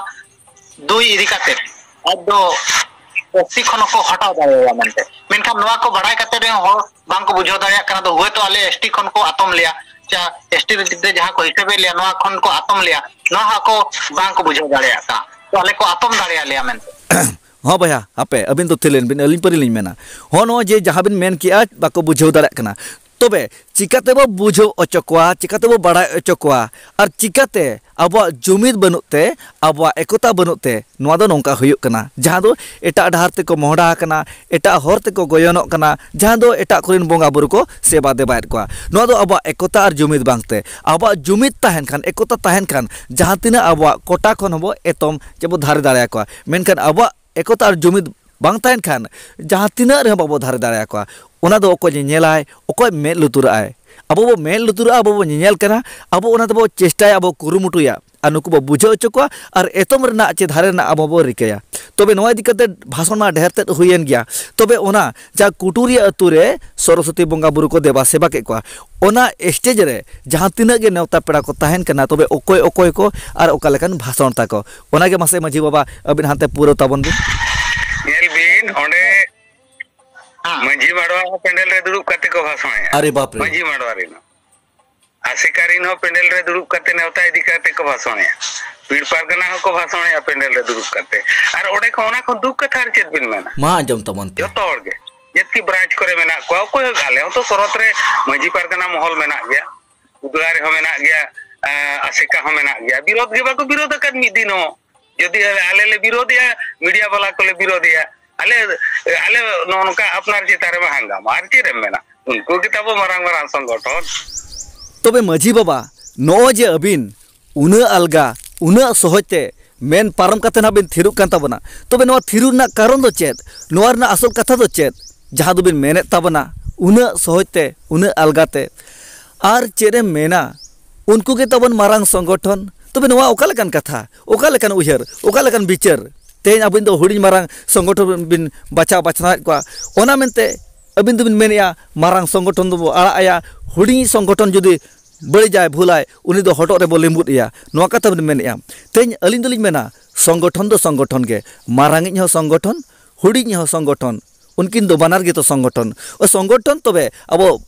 ᱫᱩᱭ ᱤᱫᱤ ᱠᱟᱛᱮ ᱟᱡ ᱫᱚ ᱮᱥ ᱴᱤ ᱠᱷᱚᱱ ᱦᱚᱸᱠᱚ ᱦᱚᱴᱟᱣ ᱫᱟᱲᱮᱭᱟᱭᱟ ᱢᱮᱱᱛᱮ᱾ ᱢᱮᱱᱠᱷᱟᱱ ᱱᱚᱣᱟ ᱠᱚ ᱵᱟᱲᱟᱭ ᱠᱟᱛᱮ ᱨᱮᱦᱚᱸ ᱦᱚᱲ ᱵᱟᱝ ᱠᱚ ᱵᱩᱡᱷᱟᱹᱣ ᱫᱟᱲᱮᱭᱟᱜ ᱠᱟᱱᱟ, ᱫᱚ ᱦᱳᱭᱛᱳ ᱟᱞᱮ ᱮᱥ ᱴᱤ ᱠᱷᱚᱱ ᱠᱚ ᱟᱛᱚᱢ ᱞᱮᱭᱟ, ᱪᱟ ᱮᱥ ᱴᱤ ᱨᱮ ᱡᱟᱦᱟᱸ ᱠᱚ ᱦᱤᱥᱟᱹᱵᱮᱫ ᱞᱮᱭᱟ, ᱱᱚᱣᱟ ᱠᱷᱚᱱ ᱠᱚ ᱟᱛᱚᱢ ᱞᱮᱭᱟ, ᱱᱚᱣᱟ ᱦᱚᱸ ᱟᱠᱚ ᱵᱟᱝ ᱠᱚ ᱵᱩᱡᱷᱟᱹᱣ ᱫᱟᱲᱮᱭᱟᱜ ᱠᱟᱱᱟ᱾ ᱛᱚ ᱟᱞᱮ ᱠᱚ ᱟᱛᱚᱢ ᱫᱟᱲᱮᱭᱟᱞᱮᱭᱟ ᱢᱮᱱᱛᱮ᱾ ᱦᱚᱸ ᱵᱚᱭᱦᱟ, ᱦᱟᱯᱮ, ᱟᱹᱵᱤᱱ ᱫᱚ ᱛᱷᱤᱨ ᱞᱮᱱ ᱵᱤᱱ, ᱟᱹᱞᱤᱧ ᱯᱟᱹᱨᱤ ᱞᱤᱧ ᱢᱮᱱᱟ᱾ ᱦᱚᱸ, ᱱᱚᱜᱼᱚᱭ ᱡᱮ ᱡᱟᱦᱟᱸ ᱵᱤᱱ ᱢᱮᱱ ᱠᱮᱜᱼᱟ, ᱵᱟᱠᱚ ᱵᱩᱡᱷᱟᱹᱣ ᱫᱟᱲᱮᱭᱟᱜ ᱠᱟᱱᱟ᱾ ᱛᱚᱵᱮ ᱪᱤᱠᱟᱹᱛᱮᱵᱚ ᱵᱩᱡᱷᱟᱹᱣ ᱦᱚᱪᱚ ᱠᱚᱣᱟ, ᱪᱤᱠᱟᱹᱛᱮᱵᱚ ᱵᱟᱲᱟᱭ ᱦᱚᱪᱚ ᱠᱚᱣᱟ? ᱟᱨ ᱪᱤᱠᱟᱹᱛᱮ ᱟᱵᱚᱣᱟᱜ ᱡᱩᱢᱤᱫ ᱵᱟᱹᱱᱩᱜ ᱛᱮ, ᱟᱵᱚᱣᱟᱜ ᱮᱠᱚᱛᱟ ᱵᱟᱹᱱᱩᱜ ᱛᱮ ᱱᱚᱣᱟ ᱫᱚ ᱱᱚᱝᱠᱟ ᱦᱩᱭᱩᱜ ᱠᱟᱱᱟ? ᱡᱟᱦᱟᱸ ᱫᱚ ᱮᱴᱟᱜ ᱰᱟᱦᱟᱨ ᱛᱮᱠᱚ ᱢᱚᱦᱰᱟ ᱟᱠᱟᱱᱟ, ᱮᱴᱟᱜ ᱦᱚᱨ ᱛᱮᱠᱚ ᱜᱚᱭᱚᱱᱚᱜ ᱠᱟᱱᱟ, ᱡᱟᱦᱟᱸ ᱫᱚ ᱮᱴᱟᱜ ᱠᱚᱨᱮᱱ ᱵᱚᱸᱜᱟ ᱵᱩᱨᱩ ᱠᱚ ᱥᱮᱵᱟ ᱫᱮᱵᱟᱭᱮᱫ ᱠᱚᱣᱟ᱾ ᱱᱚᱣᱟ ᱫᱚ ᱟᱵᱚᱣᱟᱜ ᱮᱠᱚᱛᱟ ᱟᱨ ᱡᱩᱢᱤᱫ ᱵᱟᱝᱛᱮ᱾ ᱟᱵᱚᱣᱟᱜ ᱡᱩᱢᱤᱫ ᱛᱟᱦᱮᱱ ᱠᱷᱟᱱ, ᱮᱠᱚᱛᱟ ᱛᱟᱦᱮᱱ ᱠᱷᱟᱱ, ᱡᱟᱦᱟᱸ ᱛᱤᱱᱟᱹᱜ ᱟᱵᱚᱣᱟᱜ ᱠᱚᱴᱟ ᱠᱷᱚᱱ ᱦᱚᱸᱵᱚ ᱮᱛᱚᱢ ᱪᱮᱵᱚ ᱫᱷᱟᱨᱮ ᱫᱟᱲᱮᱭᱟᱠᱚᱣᱟ᱾ ᱢᱮᱱᱠᱷᱟᱱ ᱟᱵᱚᱣᱟᱜ ᱮᱠᱚᱛᱟ ᱟᱨ ᱡᱩᱢᱤᱫ ᱵᱟᱝ ᱛᱟᱦᱮᱱ ᱠᱷᱟᱱ, ᱡᱟᱦᱟᱸ ᱛᱤᱱᱟᱹᱜ ᱨᱮᱦᱚᱸ ᱵᱟᱵᱚ ᱫᱷᱟᱨᱮ ᱫᱟᱲᱮᱭᱟᱠᱚᱣᱟ᱾ ᱚᱱᱟ ᱫᱚ ᱚᱠᱚᱭ ᱧᱮᱧᱮᱞᱟᱭ, ᱚᱠᱚᱭ ᱢᱮᱫ ᱞᱩᱛᱩᱨᱟᱜᱼᱟᱭ? ᱟᱵᱚ ᱵᱚ ᱢᱮᱫ ᱞᱩᱛᱩᱨᱟᱜᱼᱟ, ᱟᱵᱚ ᱵᱚ ᱧᱮᱧᱮᱞ ᱠᱟᱱᱟ, ᱟᱵᱚ ᱚᱱᱟ ᱫᱚᱵᱚ ᱪᱮᱥᱴᱟᱭᱟ, ᱟᱵᱚ ᱠᱩᱨᱩᱢᱩᱴᱩᱭᱟ, ᱟᱨ ᱱᱩᱠᱩ ᱵᱚ ᱵᱩᱡᱷᱟᱹᱣ ᱦᱚᱪᱚ ᱠᱚᱣᱟ, ᱟᱨ ᱮᱛᱚᱢ ᱨᱮᱱᱟᱜ ᱪᱮ ᱫᱷᱟᱨᱮ ᱨᱮᱱᱟᱜ ᱟᱵᱚ ᱵᱚ ᱨᱤᱠᱟᱹᱭᱟ᱾ ᱛᱚᱵᱮ ᱱᱚᱣᱟ ᱤᱫᱤ ᱠᱟᱛᱮ ᱵᱷᱟᱥᱚᱱ ᱢᱟ ᱰᱷᱮᱨ ᱛᱮᱫ ᱦᱩᱭᱮᱱ ᱜᱮᱭᱟ, ᱛᱚᱵᱮ ᱚᱱᱟ ᱡᱟᱦᱟᱸ ᱠᱩᱴᱩᱨᱤᱭᱟᱹ ᱟᱹᱛᱩ ᱨᱮ ᱥᱚᱨᱚᱥᱚᱛᱤ ᱵᱚᱸᱜᱟ ᱵᱩᱨᱩ ᱠᱚ ᱫᱮᱵᱟ ᱥᱮᱵᱟ ᱠᱮᱫ ᱠᱚᱣᱟ, ᱚᱱᱟ ᱥᱴᱮᱡᱽ ᱨᱮ ᱡᱟᱦᱟᱸ ᱛᱤᱱᱟᱹᱜ ᱜᱮ ᱱᱮᱣᱛᱟ ᱯᱮᱲᱟ ᱠᱚ ᱛᱟᱦᱮᱱ ᱠᱟᱱᱟ, ᱛᱚᱵᱮ ᱚᱠᱚᱭ ᱚᱠᱚᱭ ᱠᱚ ᱟᱨ ᱚᱠᱟ ᱞᱮᱠᱟᱱ ᱵᱷᱟᱥᱚᱱ ᱛᱟᱠᱚ, ᱚᱱᱟᱜᱮ ᱢᱟᱥᱮ ᱢᱟᱹᱡᱷᱤ ᱵᱟᱵᱟ ᱟᱹᱵᱤᱱ ᱦᱟᱱᱛᱮ ᱯᱩᱨᱟᱹᱣ ᱛᱟᱵᱚᱱ ᱵᱤᱱ᱾ ᱧᱮᱞ ᱵᱤᱱ, ᱚᱸᱰᱮ ᱦᱮᱸ᱾ ᱢᱟᱹᱡᱷᱤ ᱢᱟᱰᱣᱟ ᱦᱚᱸ ᱯᱮᱱᱰᱮᱞ ᱨᱮ ᱫᱩᱲᱩᱵ ᱠᱟᱛᱮ ᱠᱚ ᱵᱷᱟᱥᱚᱬᱮᱜᱼᱟ᱾ ᱟᱨᱮ ᱵᱟᱯ ᱨᱮ᱾ ᱢᱟᱹᱡᱷᱤ ᱢᱟᱰᱣᱟ ᱨᱮᱱ ᱦᱚᱸ᱾ ᱟᱥᱮᱠᱟ ᱨᱮᱱ ᱦᱚᱸ ᱯᱮᱱᱰᱮᱞ ᱨᱮ ᱫᱩᱲᱩᱵ ᱠᱟᱛᱮ ᱱᱮᱣᱛᱟ ᱤᱫᱤ ᱠᱟᱛᱮ ᱠᱚ ᱵᱷᱟᱥᱚᱬᱮᱜᱼᱟ᱾ ᱯᱤᱲ ᱯᱟᱨᱜᱟᱱᱟ ᱦᱚᱸᱠᱚ ᱵᱷᱟᱥᱚᱬᱮᱜᱼᱟ ᱯᱮᱱᱰᱮᱞ ᱨᱮ ᱫᱩᱲᱩᱵ ᱠᱟᱛᱮ᱾ ᱟᱨ ᱚᱸᱰᱮ ᱠᱷᱚᱱ, ᱚᱱᱟ ᱠᱷᱚᱱ ᱫᱩᱠ ᱠᱟᱛᱷᱟ ᱟᱨ ᱪᱮᱫ ᱵᱤᱱ ᱢᱮᱱᱟ? ᱢᱟ ᱟᱸᱡᱚᱢ ᱛᱟᱵᱚᱱ ᱯᱮ᱾ ᱡᱚᱛᱚ ᱦᱚᱲ ᱜᱮ, ᱡᱮᱛᱠᱤ ᱵᱨᱟᱧᱪ ᱠᱚᱨᱮ ᱢᱮᱱᱟᱜ ᱠᱚᱣᱟ, ᱚᱠᱚᱭ ᱦᱚᱸ, ᱟᱞᱮ ᱦᱚᱸᱛᱚ ᱥᱚᱨᱚᱛ ᱨᱮ ᱢᱟᱹᱡᱷᱤ ᱯᱟᱨᱜᱟᱱᱟ ᱢᱚᱦᱚᱞ ᱢᱮᱱᱟᱜ ᱜᱮᱭᱟ, ᱩᱫᱽᱲᱟ ᱨᱮᱦᱚᱸ ᱢᱮᱱᱟᱜ ᱜᱮᱭᱟ, ᱮᱸ, ᱟᱥᱮᱠᱟ ᱦᱚᱸ ᱢᱮᱱᱟᱜ ᱜᱮᱭᱟ, ᱵᱤᱨᱳᱫᱷ ᱜᱮ ᱵᱟᱠᱚ ᱵᱤᱨᱳᱫᱷ ᱟᱠᱟᱫ ᱢᱤᱫ ᱫᱤᱱ ᱦᱚᱸ᱾ ᱡᱩᱫᱤ ᱟᱞᱮ, ᱟᱞᱮ ᱞᱮ ᱵᱤᱨᱳᱫᱷᱮᱜᱼᱟ, ᱢᱤᱰᱤᱭᱟ ᱵᱟᱞᱟ ᱠᱚᱞᱮ ᱵᱤᱨᱳᱫᱷᱮᱜᱼᱟ, ᱟᱞᱮ, ᱟᱞᱮ ᱱᱚᱜᱼᱚ ᱱᱚᱝᱠᱟ ᱟᱯᱱᱟᱨ ᱪᱮᱛᱟᱱ ᱨᱮᱢᱟ ᱦᱟᱝᱜᱟᱢᱟ, ᱟᱨ ᱪᱮᱫ ᱮᱢ ᱢᱮᱱᱟ? ᱩᱱᱠᱩ ᱜᱮ ᱛᱟᱵᱚ ᱢᱟᱨᱟᱝ ᱢᱟᱨᱟᱝ ᱥᱚᱝᱜᱚᱴᱷᱚᱱ᱾ ᱛᱚᱵᱮ ᱢᱟᱹᱡᱷᱤ ᱵᱟᱵᱟ, ᱱᱚᱜᱼᱚᱭ ᱡᱮ ᱟᱹᱵᱤᱱ ᱩᱱᱟᱹᱜ ᱟᱞᱜᱟ, ᱩᱱᱟᱹᱜ ᱥᱚᱦᱚᱡᱽ ᱛᱮ ᱢᱮᱱ ᱯᱟᱨᱚᱢ ᱠᱟᱛᱮ ᱱᱟᱜ ᱵᱤᱱ ᱛᱷᱤᱨᱚᱜ ᱠᱟᱱ ᱛᱟᱵᱚᱱᱟ, ᱛᱚᱵᱮ ᱱᱚᱣᱟ ᱛᱷᱤᱨᱚᱜ ᱨᱮᱱᱟᱜ ᱠᱟᱨᱚᱱ ᱫᱚ ᱪᱮᱫ? ᱱᱚᱣᱟ ᱨᱮᱱᱟᱜ ᱟᱥᱚᱞ ᱠᱟᱛᱷᱟ ᱫᱚ ᱪᱮᱫ? ᱡᱟᱦᱟᱸ ᱫᱚᱵᱤᱱ ᱢᱮᱱᱮᱫ ᱛᱟᱵᱚᱱᱟ ᱩᱱᱟᱹᱜ ᱥᱚᱦᱚᱡᱽ ᱛᱮ, ᱩᱱᱟᱹᱜ ᱟᱞᱜᱟ ᱛᱮ, ᱟᱨ ᱪᱮᱫ ᱮᱢ ᱢᱮᱱᱟ, ᱩᱱᱠᱩ ᱜᱮ ᱛᱟᱵᱚᱱ ᱢᱟᱨᱟᱝ ᱥᱚᱝᱜᱚᱴᱷᱚᱱ᱾ ᱛᱚᱵᱮ ᱱᱚᱣᱟ ᱚᱠᱟ ᱞᱮᱠᱟᱱ ᱠᱟᱛᱷᱟ, ᱚᱠᱟ ᱞᱮᱠᱟᱱ ᱩᱭᱦᱟᱹᱨ, ᱚᱠᱟ ᱞᱮᱠᱟᱱ ᱵᱤᱪᱟᱹᱨ? ᱛᱮᱦᱮᱧ ᱟᱵᱤᱱ ᱫᱚ ᱦᱩᱰᱤᱧ ᱢᱟᱨᱟᱝ ᱥᱚᱝᱜᱚᱴᱷᱚᱱ ᱵᱤᱱ ᱵᱟᱪᱷᱟᱣ ᱵᱟᱪᱷᱱᱟᱣᱮᱫ ᱠᱚᱣᱟ, ᱚᱱᱟ ᱢᱮᱱᱛᱮ ᱟᱹᱵᱤᱱ ᱫᱚᱵᱤᱱ ᱢᱮᱱᱮᱫᱼᱟ ᱢᱟᱨᱟᱝ ᱥᱚᱝᱜᱚᱴᱷᱚᱱ ᱫᱚᱵᱚ ᱟᱲᱟᱜ ᱟᱭᱟ, ᱦᱩᱰᱤᱧ ᱥᱚᱝᱜᱚᱴᱷᱚᱱ ᱡᱩᱫᱤ ᱵᱟᱹᱲᱤᱡᱟᱭ, ᱵᱷᱩᱞᱟᱭ, ᱩᱱᱤ ᱫᱚ ᱦᱚᱴᱚᱜ ᱨᱮᱵᱚ ᱞᱤᱸᱵᱩᱫ ᱮᱭᱟ, ᱱᱚᱣᱟ ᱠᱟᱛᱷᱟ ᱵᱤᱱ ᱢᱮᱱᱮᱫᱼᱟ᱾ ᱛᱮᱦᱮᱧ ᱟᱹᱞᱤᱧ ᱫᱚᱞᱤᱧ ᱢᱮᱱᱟ, ᱥᱚᱝᱜᱚᱴᱷᱚᱱ ᱫᱚ ᱥᱚᱝᱜᱚᱴᱷᱚᱱ ᱜᱮ, ᱢᱟᱨᱟᱝᱤᱡ ᱦᱚᱸ ᱥᱚᱝᱜᱚᱴᱷᱚᱱ, ᱦᱩᱰᱤᱧᱤᱡ ᱦᱚᱸ ᱥᱚᱝᱜᱚᱴᱷᱚᱱ, ᱩᱱᱠᱤᱱ ᱫᱚ ᱵᱟᱱᱟᱨ ᱜᱮᱛᱚ ᱥᱚᱝᱜᱚᱴᱷᱚᱱ᱾ ᱚ, ᱥᱚᱝᱜᱚᱴᱷᱚᱱ ᱛᱚᱵᱮ ᱟᱵᱚ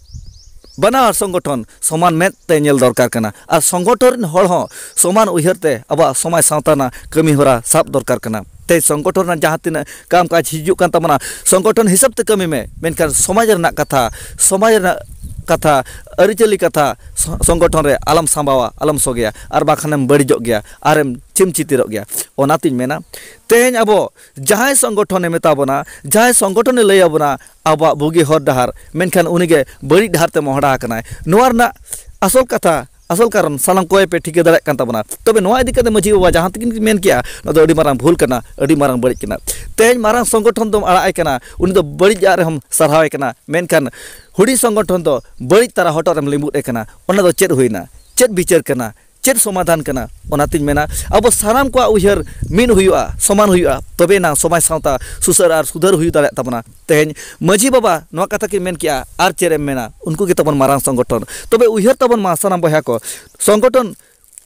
ᱵᱟᱱᱟᱨ ᱥᱚᱝᱜᱚᱴᱷᱚᱱ ᱥᱚᱢᱟᱱ ᱢᱮᱫ ᱛᱮ ᱧᱮᱞ ᱫᱚᱨᱠᱟᱨ ᱠᱟᱱᱟ, ᱟᱨ ᱥᱚᱝᱜᱚᱴᱷᱚᱱ ᱨᱮᱱ ᱦᱚᱲ ᱦᱚᱸ ᱥᱚᱢᱟᱱ ᱩᱭᱦᱟᱹᱨ ᱛᱮ ᱟᱵᱚᱣᱟᱜ ᱥᱚᱢᱟᱡᱽ ᱥᱟᱶᱛᱟ ᱨᱮᱱᱟᱜ ᱠᱟᱹᱢᱤ ᱦᱚᱨᱟ ᱥᱟᱵ ᱫᱚᱨᱠᱟᱨ ᱠᱟᱱᱟ᱾ ᱛᱮ ᱥᱚᱝᱜᱚᱴᱷᱚᱱ ᱨᱮᱱᱟᱜ ᱡᱟᱦᱟᱸ ᱛᱤᱱᱟᱹᱜ ᱠᱟᱢ ᱠᱟᱡᱽ ᱦᱤᱡᱩᱜ ᱠᱟᱱ ᱛᱟᱵᱚᱱᱟ, ᱥᱚᱝᱜᱚᱴᱷᱚᱱ ᱦᱤᱥᱟᱹᱵ ᱛᱮ ᱠᱟᱹᱢᱤ ᱢᱮ, ᱢᱮᱱᱠᱷᱟᱱ ᱥᱚᱢᱟᱡᱽ ᱨᱮᱱᱟᱜ ᱠᱟᱛᱷᱟ, ᱥᱚᱢᱟᱡᱽ ᱨᱮᱱᱟᱜ ᱠᱟᱛᱷᱟ, ᱟᱹᱨᱤᱪᱟᱹᱞᱤ ᱠᱟᱛᱷᱟ ᱥᱚ-, ᱥᱚᱝᱜᱚᱴᱷᱚᱱ ᱨᱮ ᱟᱞᱚᱢ ᱥᱟᱢᱵᱟᱣᱟ, ᱟᱞᱚᱢ ᱥᱚᱜᱮᱭᱟ, ᱟᱨ ᱵᱟᱠᱷᱟᱱᱮᱢ ᱵᱟᱹᱲᱤᱡᱚᱜ ᱜᱮᱭᱟ, ᱟᱨᱮᱢ ᱪᱷᱤᱢ ᱪᱷᱤᱛᱤᱨᱚᱜ ᱜᱮᱭᱟ᱾ ᱚᱱᱟᱛᱤᱧ ᱢᱮᱱᱟ, ᱛᱮᱦᱮᱧ ᱟᱵᱚ ᱡᱟᱦᱟᱸᱭ ᱥᱚᱝᱜᱚᱴᱷᱚᱱᱮ ᱢᱮᱛᱟ ᱵᱚᱱᱟ, ᱡᱟᱦᱟᱸᱭ ᱥᱚᱝᱜᱚᱴᱷᱚᱱᱮ ᱞᱟᱹᱭ ᱟᱵᱚᱱᱟ ᱟᱵᱚᱣᱟᱜ ᱵᱩᱜᱤ ᱦᱚᱨ ᱰᱟᱦᱟᱨ, ᱢᱮᱱᱠᱷᱟᱱ ᱩᱱᱤᱜᱮ ᱵᱟᱹᱲᱤᱡ ᱰᱟᱦᱟᱨ ᱛᱮ ᱢᱚᱦᱰᱟ ᱟᱠᱟᱱᱟᱭ᱾ ᱱᱚᱣᱟ ᱨᱮᱱᱟᱜ ᱟᱥᱚᱞ ᱠᱟᱛᱷᱟ, ᱟᱥᱚᱞ ᱠᱟᱨᱚᱱ ᱥᱟᱱᱟᱢ ᱠᱚᱜᱮ ᱯᱮ ᱴᱷᱤᱠᱟᱹ ᱫᱟᱲᱮᱭᱟᱜ ᱠᱟᱱ ᱛᱟᱵᱚᱱᱟ᱾ ᱛᱚᱵᱮ ᱱᱚᱣᱟ ᱤᱫᱤ ᱠᱟᱛᱮ ᱢᱟᱹᱡᱷᱤ ᱵᱟᱵᱟ ᱡᱟᱦᱟᱸ ᱛᱤᱠᱤᱱ ᱠᱤᱱ ᱢᱮᱱ ᱠᱮᱜᱼᱟ, ᱱᱚᱣᱟ ᱫᱚ ᱟᱹᱰᱤ ᱢᱟᱨᱟᱝ ᱵᱷᱩᱞ ᱠᱟᱱᱟ, ᱟᱹᱰᱤ ᱢᱟᱨᱟᱝ ᱵᱟᱹᱲᱤᱡ ᱠᱟᱱᱟ᱾ ᱛᱮᱦᱮᱧ ᱢᱟᱨᱟᱝ ᱥᱚᱝᱜᱚᱴᱷᱚᱱ ᱫᱚᱢ ᱟᱲᱟᱜ ᱟᱭ ᱠᱟᱱᱟ, ᱩᱱᱤ ᱫᱚ ᱵᱟᱹᱲᱤᱡᱟᱜ ᱨᱮᱦᱚᱸᱢ ᱥᱟᱨᱦᱟᱣ ᱮ ᱠᱟᱱᱟ, ᱢᱮᱱᱠᱷᱟᱱ ᱦᱩᱰᱤᱧ ᱥᱚᱝᱜᱚᱴᱷᱚᱱ ᱫᱚ ᱵᱟᱹᱲᱤᱡ ᱛᱟᱨᱟ ᱦᱚᱴᱚᱜ ᱨᱮᱢ ᱞᱤᱸᱵᱩᱫ ᱮ ᱠᱟᱱᱟ᱾ ᱚᱱᱟ ᱫᱚ ᱪᱮᱫ ᱦᱩᱭᱱᱟ? ᱪᱮᱫ ᱵᱤᱪᱟᱹᱨ ᱠᱟᱱᱟ? ᱪᱮᱫ ᱥᱚᱢᱟᱫᱷᱟᱱ ᱠᱟᱱᱟ? ᱚᱱᱟᱛᱤᱧ ᱢᱮᱱᱟ, ᱟᱵᱚ ᱥᱟᱱᱟᱢ ᱠᱚᱣᱟᱜ ᱩᱭᱦᱟᱹᱨ ᱢᱤᱫ ᱦᱩᱭᱩᱜᱼᱟ, ᱥᱚᱢᱟᱱ ᱦᱩᱭᱩᱜᱼᱟ, ᱛᱚᱵᱮ ᱮᱱᱟᱝ ᱥᱚᱢᱟᱡᱽ ᱥᱟᱶᱛᱟ ᱥᱩᱥᱟᱹᱨ ᱟᱨ ᱥᱩᱫᱷᱟᱹᱨ ᱦᱩᱭ ᱫᱟᱲᱮᱭᱟᱜ ᱛᱟᱵᱚᱱᱟ᱾ ᱛᱮᱦᱮᱧ ᱢᱟᱹᱡᱷᱤ ᱵᱟᱵᱟ ᱱᱚᱣᱟ ᱠᱟᱛᱷᱟ ᱠᱤᱱ ᱢᱮᱱ ᱠᱮᱜᱼᱟ, ᱟᱨ ᱪᱮᱫ ᱮᱢ ᱢᱮᱱᱟ? ᱩᱱᱠᱩ ᱜᱮ ᱛᱟᱵᱚᱱ ᱢᱟᱨᱟᱝ ᱥᱚᱝᱜᱚᱴᱷᱚᱱ᱾ ᱛᱚᱵᱮ ᱩᱭᱦᱟᱹᱨ ᱛᱟᱵᱚᱱ ᱢᱟ ᱥᱟᱱᱟᱢ ᱵᱚᱭᱦᱟ ᱠᱚ, ᱥᱚᱝᱜᱚᱴᱷᱚᱱ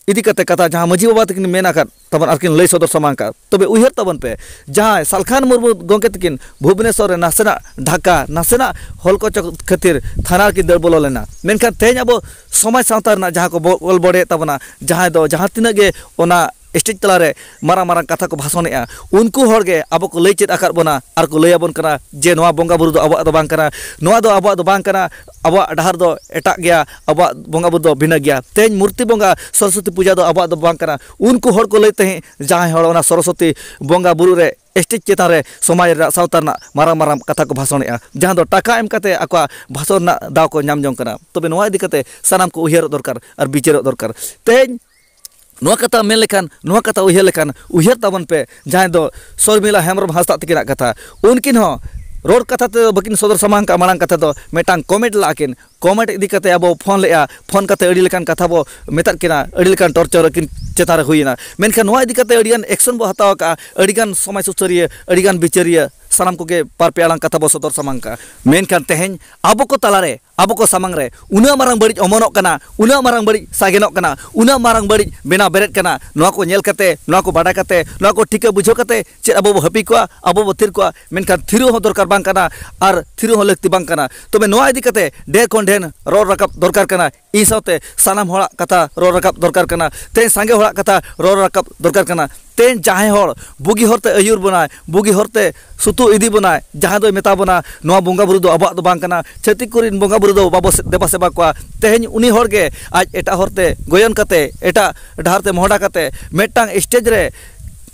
ᱤᱫᱤ ᱠᱟᱛᱮ ᱠᱟᱛᱷᱟ ᱡᱟᱦᱟᱸ ᱢᱟᱹᱡᱷᱤ ᱵᱟᱵᱟ ᱛᱟᱹᱠᱤᱱ ᱢᱮᱱ ᱟᱠᱟᱫ ᱛᱟᱵᱚᱱ ᱟᱨ ᱠᱤᱱ ᱞᱟᱹᱭ ᱥᱚᱫᱚᱨ ᱥᱟᱢᱟᱝ ᱟᱠᱟᱫ, ᱛᱚᱵᱮ ᱩᱭᱦᱟᱹᱨ ᱛᱟᱵᱚᱱ ᱯᱮ, ᱡᱟᱦᱟᱸᱭ ᱥᱟᱞᱠᱷᱟᱱ ᱢᱩᱨᱢᱩ ᱜᱚᱢᱠᱮ ᱛᱟᱹᱠᱤᱱ ᱵᱷᱩᱵᱽᱱᱮᱥᱚᱨ ᱨᱮ ᱱᱟᱥᱮᱱᱟᱜ ᱰᱷᱟᱠᱟ, ᱱᱟᱥᱮᱱᱟᱜ ᱦᱚᱞᱠᱚᱪᱚ ᱠᱷᱟᱹᱛᱤᱨ ᱛᱷᱟᱱᱟ ᱨᱮᱠᱤᱱ ᱫᱟᱹᱲ ᱵᱚᱞᱚ ᱞᱮᱱᱟ, ᱢᱮᱱᱠᱷᱟᱱ ᱛᱮᱦᱮᱧ ᱟᱵᱚ ᱥᱚᱢᱟᱡᱽ ᱥᱟᱶᱛᱟ ᱨᱮᱱᱟᱜ ᱡᱟᱦᱟᱸ ᱠᱚ ᱵᱚ-, ᱚᱞ ᱵᱚᱰᱮᱭᱮᱫ ᱛᱟᱵᱚᱱᱟ, ᱡᱟᱦᱟᱸᱭ ᱫᱚ ᱡᱟᱦᱟᱸ ᱛᱤᱱᱟᱹᱜ ᱜᱮ ᱚᱱᱟ ᱥᱴᱮᱡᱽ ᱛᱟᱞᱟᱨᱮ ᱢᱟᱨᱟᱝ ᱢᱟᱨᱟᱝ ᱠᱟᱛᱷᱟ ᱠᱚ ᱵᱷᱟᱥᱚᱱᱮᱜᱼᱟ, ᱩᱱᱠᱩ ᱦᱚᱲ ᱜᱮ ᱟᱵᱚ ᱠᱚ ᱞᱟᱹᱭ ᱪᱮᱫ ᱟᱠᱟᱫ ᱵᱚᱱᱟ ᱟᱨ ᱠᱚ ᱞᱟᱹᱭ ᱟᱵᱚᱱ ᱠᱟᱱᱟ ᱡᱮ ᱱᱚᱣᱟ ᱵᱚᱸᱜᱟ ᱵᱩᱨᱩ ᱫᱚ ᱟᱵᱚᱣᱟᱜ ᱫᱚ ᱵᱟᱝ ᱠᱟᱱᱟ, ᱱᱚᱣᱟ ᱫᱚ ᱟᱵᱚᱣᱟᱜ ᱫᱚ ᱵᱟᱝ ᱠᱟᱱᱟ, ᱟᱵᱚᱣᱟᱜ ᱰᱟᱦᱟᱨ ᱫᱚ ᱮᱴᱟᱜ ᱜᱮᱭᱟ, ᱟᱵᱚᱣᱟᱜ ᱵᱚᱸᱜᱟ ᱵᱩᱨᱩ ᱫᱚ ᱵᱷᱤᱱᱟᱹ ᱜᱮᱭᱟ᱾ ᱛᱮᱦᱮᱧ ᱢᱩᱨᱛᱤ ᱵᱚᱸᱜᱟ, ᱥᱚᱨᱚᱥᱚᱛᱤ ᱯᱩᱡᱟ ᱫᱚ ᱟᱵᱚᱣᱟᱜ ᱫᱚ ᱵᱟᱝ ᱠᱟᱱᱟ᱾ ᱩᱱᱠᱩ ᱦᱚᱲ ᱠᱚ ᱞᱟᱹᱭ ᱛᱟᱦᱮᱸᱫ, ᱡᱟᱦᱟᱸᱭ ᱦᱚᱲ ᱚᱱᱟ ᱥᱚᱨᱚᱥᱚᱛᱤ ᱵᱚᱸᱜᱟ ᱵᱩᱨᱩ ᱨᱮ ᱥᱴᱮᱡᱽ ᱪᱮᱛᱟᱱ ᱨᱮ ᱥᱚᱢᱟᱡᱽ ᱨᱮᱱᱟᱜ, ᱥᱟᱶᱛᱟ ᱨᱮᱱᱟᱜ ᱢᱟᱨᱟᱝ ᱢᱟᱨᱟᱝ ᱠᱟᱛᱷᱟ ᱠᱚ ᱵᱷᱟᱥᱚᱱᱮᱜᱼᱟ, ᱡᱟᱦᱟᱸ ᱫᱚ ᱴᱟᱠᱟ ᱮᱢ ᱠᱟᱛᱮ ᱟᱠᱚᱣᱟᱜ ᱵᱷᱟᱥᱚᱱ ᱨᱮᱱᱟᱜ ᱫᱟᱣ ᱠᱚ ᱧᱟᱢ ᱡᱚᱝ ᱠᱟᱱᱟ᱾ ᱛᱚᱵᱮ ᱱᱚᱣᱟ ᱤᱫᱤ ᱠᱟᱛᱮ ᱥᱟᱱᱟᱢ ᱠᱚ ᱩᱭᱦᱟᱹᱨᱚᱜ ᱫᱚᱨᱠᱟᱨ ᱟᱨ ᱵᱤᱪᱟᱹᱨᱚᱜ ᱫᱚᱨᱠᱟᱨ᱾ ᱛᱮᱦᱮᱧ ᱱᱚᱣᱟ ᱠᱟᱛᱷᱟ ᱢᱮᱱ ᱞᱮᱠᱷᱟᱱ, ᱱᱚᱣᱟ ᱠᱟᱛᱷᱟ ᱩᱭᱦᱟᱹᱨ ᱞᱮᱠᱷᱟᱱ, ᱩᱭᱦᱟᱹᱨ ᱛᱟᱵᱚᱱ ᱯᱮ, ᱡᱟᱦᱟᱸᱭ ᱫᱚ ᱥᱚᱨᱢᱤᱞᱟ ᱦᱮᱢᱵᱨᱚᱢ ᱦᱟᱸᱥᱫᱟᱜ ᱛᱟᱹᱠᱤᱱᱟᱜ ᱠᱟᱛᱷᱟ, ᱩᱱᱠᱤᱱ ᱦᱚᱸ ᱨᱚᱲ ᱠᱟᱛᱷᱟ ᱛᱮᱫᱚ ᱵᱟᱹᱠᱤᱱ ᱥᱚᱫᱚᱨ ᱥᱟᱢᱟᱝ ᱠᱟᱜᱼᱟ, ᱢᱟᱲᱟᱝ ᱠᱟᱛᱷᱟ ᱫᱚ ᱢᱤᱫᱴᱟᱝ ᱠᱚᱢᱮᱱᱴ ᱞᱟᱜᱼᱟ ᱠᱤᱱ᱾ ᱠᱚᱢᱮᱱᱴ ᱤᱫᱤ ᱠᱟᱛᱮ ᱟᱵᱚ ᱯᱷᱳᱱ ᱞᱮᱜᱼᱟ, ᱯᱷᱳᱱ ᱠᱟᱛᱮ ᱟᱹᱰᱤ ᱞᱮᱠᱟᱱ ᱠᱟᱛᱷᱟ ᱵᱚ ᱢᱮᱛᱟᱫ ᱠᱤᱱᱟ, ᱟᱹᱰᱤ ᱞᱮᱠᱟᱱ ᱴᱚᱨᱪᱟᱨ ᱟᱹᱠᱤᱱ ᱪᱮᱛᱟᱱ ᱨᱮ ᱦᱩᱭᱮᱱᱟ᱾ ᱢᱮᱱᱠᱷᱟᱱ ᱱᱚᱣᱟ ᱤᱫᱤ ᱠᱟᱛᱮ ᱟᱹᱰᱤᱜᱟᱱ ᱮᱠᱥᱚᱱ ᱵᱚ ᱦᱟᱛᱟᱣ ᱠᱟᱜᱼᱟ, ᱟᱹᱰᱤᱜᱟᱱ ᱥᱚᱢᱟᱡᱽ ᱥᱩᱥᱟᱹᱨᱤᱭᱟᱹ, ᱟᱹᱰᱤᱜᱟᱱ ᱵᱤᱪᱟᱹᱨᱤᱭᱟᱹ, ᱥᱟᱱᱟᱢ ᱠᱚᱜᱮ ᱵᱟᱨ ᱯᱮ ᱟᱲᱟᱝ ᱠᱟᱛᱷᱟ ᱵᱚ ᱥᱚᱫᱚᱨ ᱥᱟᱢᱟᱝ ᱠᱟᱜᱼᱟ᱾ ᱢᱮᱱᱠᱷᱟᱱ ᱛᱮᱦᱮᱧ ᱟᱵᱚ ᱠᱚ ᱛᱟᱞᱟᱨᱮ, ᱟᱵᱚ ᱠᱚ ᱥᱟᱢᱟᱝ ᱨᱮ ᱩᱱᱟᱹᱜ ᱢᱟᱨᱟᱝ ᱵᱟᱹᱲᱤᱡ ᱚᱢᱚᱱᱚᱜ ᱠᱟᱱᱟ, ᱩᱱᱟᱹᱜ ᱢᱟᱨᱟᱝ ᱵᱟᱹᱲᱤᱡ ᱥᱟᱜᱮᱱᱚᱜ ᱠᱟᱱᱟ, ᱩᱱᱟᱹᱜ ᱢᱟᱨᱟᱝ ᱵᱟᱹᱲᱤᱡ ᱵᱮᱱᱟᱣ ᱵᱮᱨᱮᱫ ᱠᱟᱱᱟ, ᱱᱚᱣᱟ ᱠᱚ ᱧᱮᱞ ᱠᱟᱛᱮ, ᱱᱚᱣᱟ ᱠᱚ ᱵᱟᱰᱟᱭ ᱠᱟᱛᱮ, ᱱᱚᱣᱟ ᱠᱚ ᱴᱷᱤᱠᱟᱹ ᱵᱩᱡᱷᱟᱹᱣ ᱠᱟᱛᱮ ᱪᱮᱫ ᱟᱵᱚ ᱵᱚ ᱦᱟᱹᱯᱤ ᱠᱚᱣᱟ, ᱟᱵᱚ ᱵᱚ ᱛᱷᱤᱨ ᱠᱚᱣᱟ? ᱢᱮᱱᱠᱷᱟᱱ ᱛᱷᱤᱨᱚᱜ ᱦᱚᱸ ᱫᱚᱨᱠᱟᱨ ᱵᱟᱝ ᱠᱟᱱᱟ ᱟᱨ ᱛᱷᱤᱨᱚᱜ ᱦᱚᱸ ᱞᱟᱹᱠᱛᱤ ᱵᱟᱝ ᱠᱟᱱᱟ᱾ ᱛᱚᱵᱮ ᱱᱚᱣᱟ ᱤᱫᱤ ᱠᱟᱛᱮ ᱰᱷᱮᱨ ᱠᱷᱚᱱ ᱰᱷᱮᱨ ᱨᱚᱲ ᱨᱟᱠᱟᱵ ᱫᱚᱨᱠᱟᱨ ᱠᱟᱱᱟ᱾ ᱤᱧ ᱥᱟᱶᱛᱮ ᱥᱟᱱᱟᱢ ᱦᱚᱲᱟᱜ ᱠᱟᱛᱷᱟ ᱨᱚᱲ ᱨᱟᱠᱟᱵ ᱫᱚᱨᱠᱟᱨ ᱠᱟᱱᱟ᱾ ᱛᱮᱦᱮᱧ ᱥᱟᱸᱜᱮ ᱦᱚᱲ ᱠᱟᱛᱷᱟ ᱨᱚᱲ ᱨᱟᱠᱟᱵ ᱫᱚᱨᱠᱟᱨ ᱠᱟᱱᱟ᱾ ᱛᱮᱦᱮᱧ ᱡᱟᱦᱟᱸᱭ ᱦᱚᱲ ᱵᱩᱜᱤ ᱦᱚᱨᱛᱮ ᱟᱹᱭᱩᱨ ᱵᱚᱱᱟᱭ, ᱵᱩᱜᱤ ᱦᱚᱨᱛᱮ ᱥᱩᱛᱩᱜ ᱤᱫᱤ ᱵᱚᱱᱟᱭ, ᱡᱟᱦᱟᱸ ᱫᱚᱭ ᱢᱮᱛᱟ ᱵᱚᱱᱟ, ᱱᱚᱣᱟ ᱵᱚᱸᱜᱟ ᱵᱩᱨᱩ ᱫᱚ ᱟᱵᱚᱣᱟᱜ ᱫᱚ ᱵᱟᱝ ᱠᱟᱱᱟ, ᱪᱷᱟᱹᱛᱤᱠ ᱠᱚᱨᱮᱱ ᱵᱚᱸᱜᱟ ᱵᱩᱨᱩ ᱫᱚ ᱵᱟᱵᱚ ᱥᱮ-, ᱫᱮᱵᱟ ᱥᱮᱵᱟ ᱠᱚᱣᱟ᱾ ᱛᱮᱦᱮᱧ ᱩᱱᱤ ᱦᱚᱲ ᱜᱮ ᱟᱡ ᱮᱴᱟᱜ ᱦᱚᱨᱛᱮ ᱜᱚᱭᱚᱱ ᱠᱟᱛᱮ, ᱮᱴᱟᱜ ᱰᱟᱦᱟᱨ ᱛᱮ ᱢᱚᱦᱰᱟ ᱠᱟᱛᱮ, ᱢᱤᱫᱴᱟᱝ ᱥᱴᱮᱡᱽ ᱨᱮ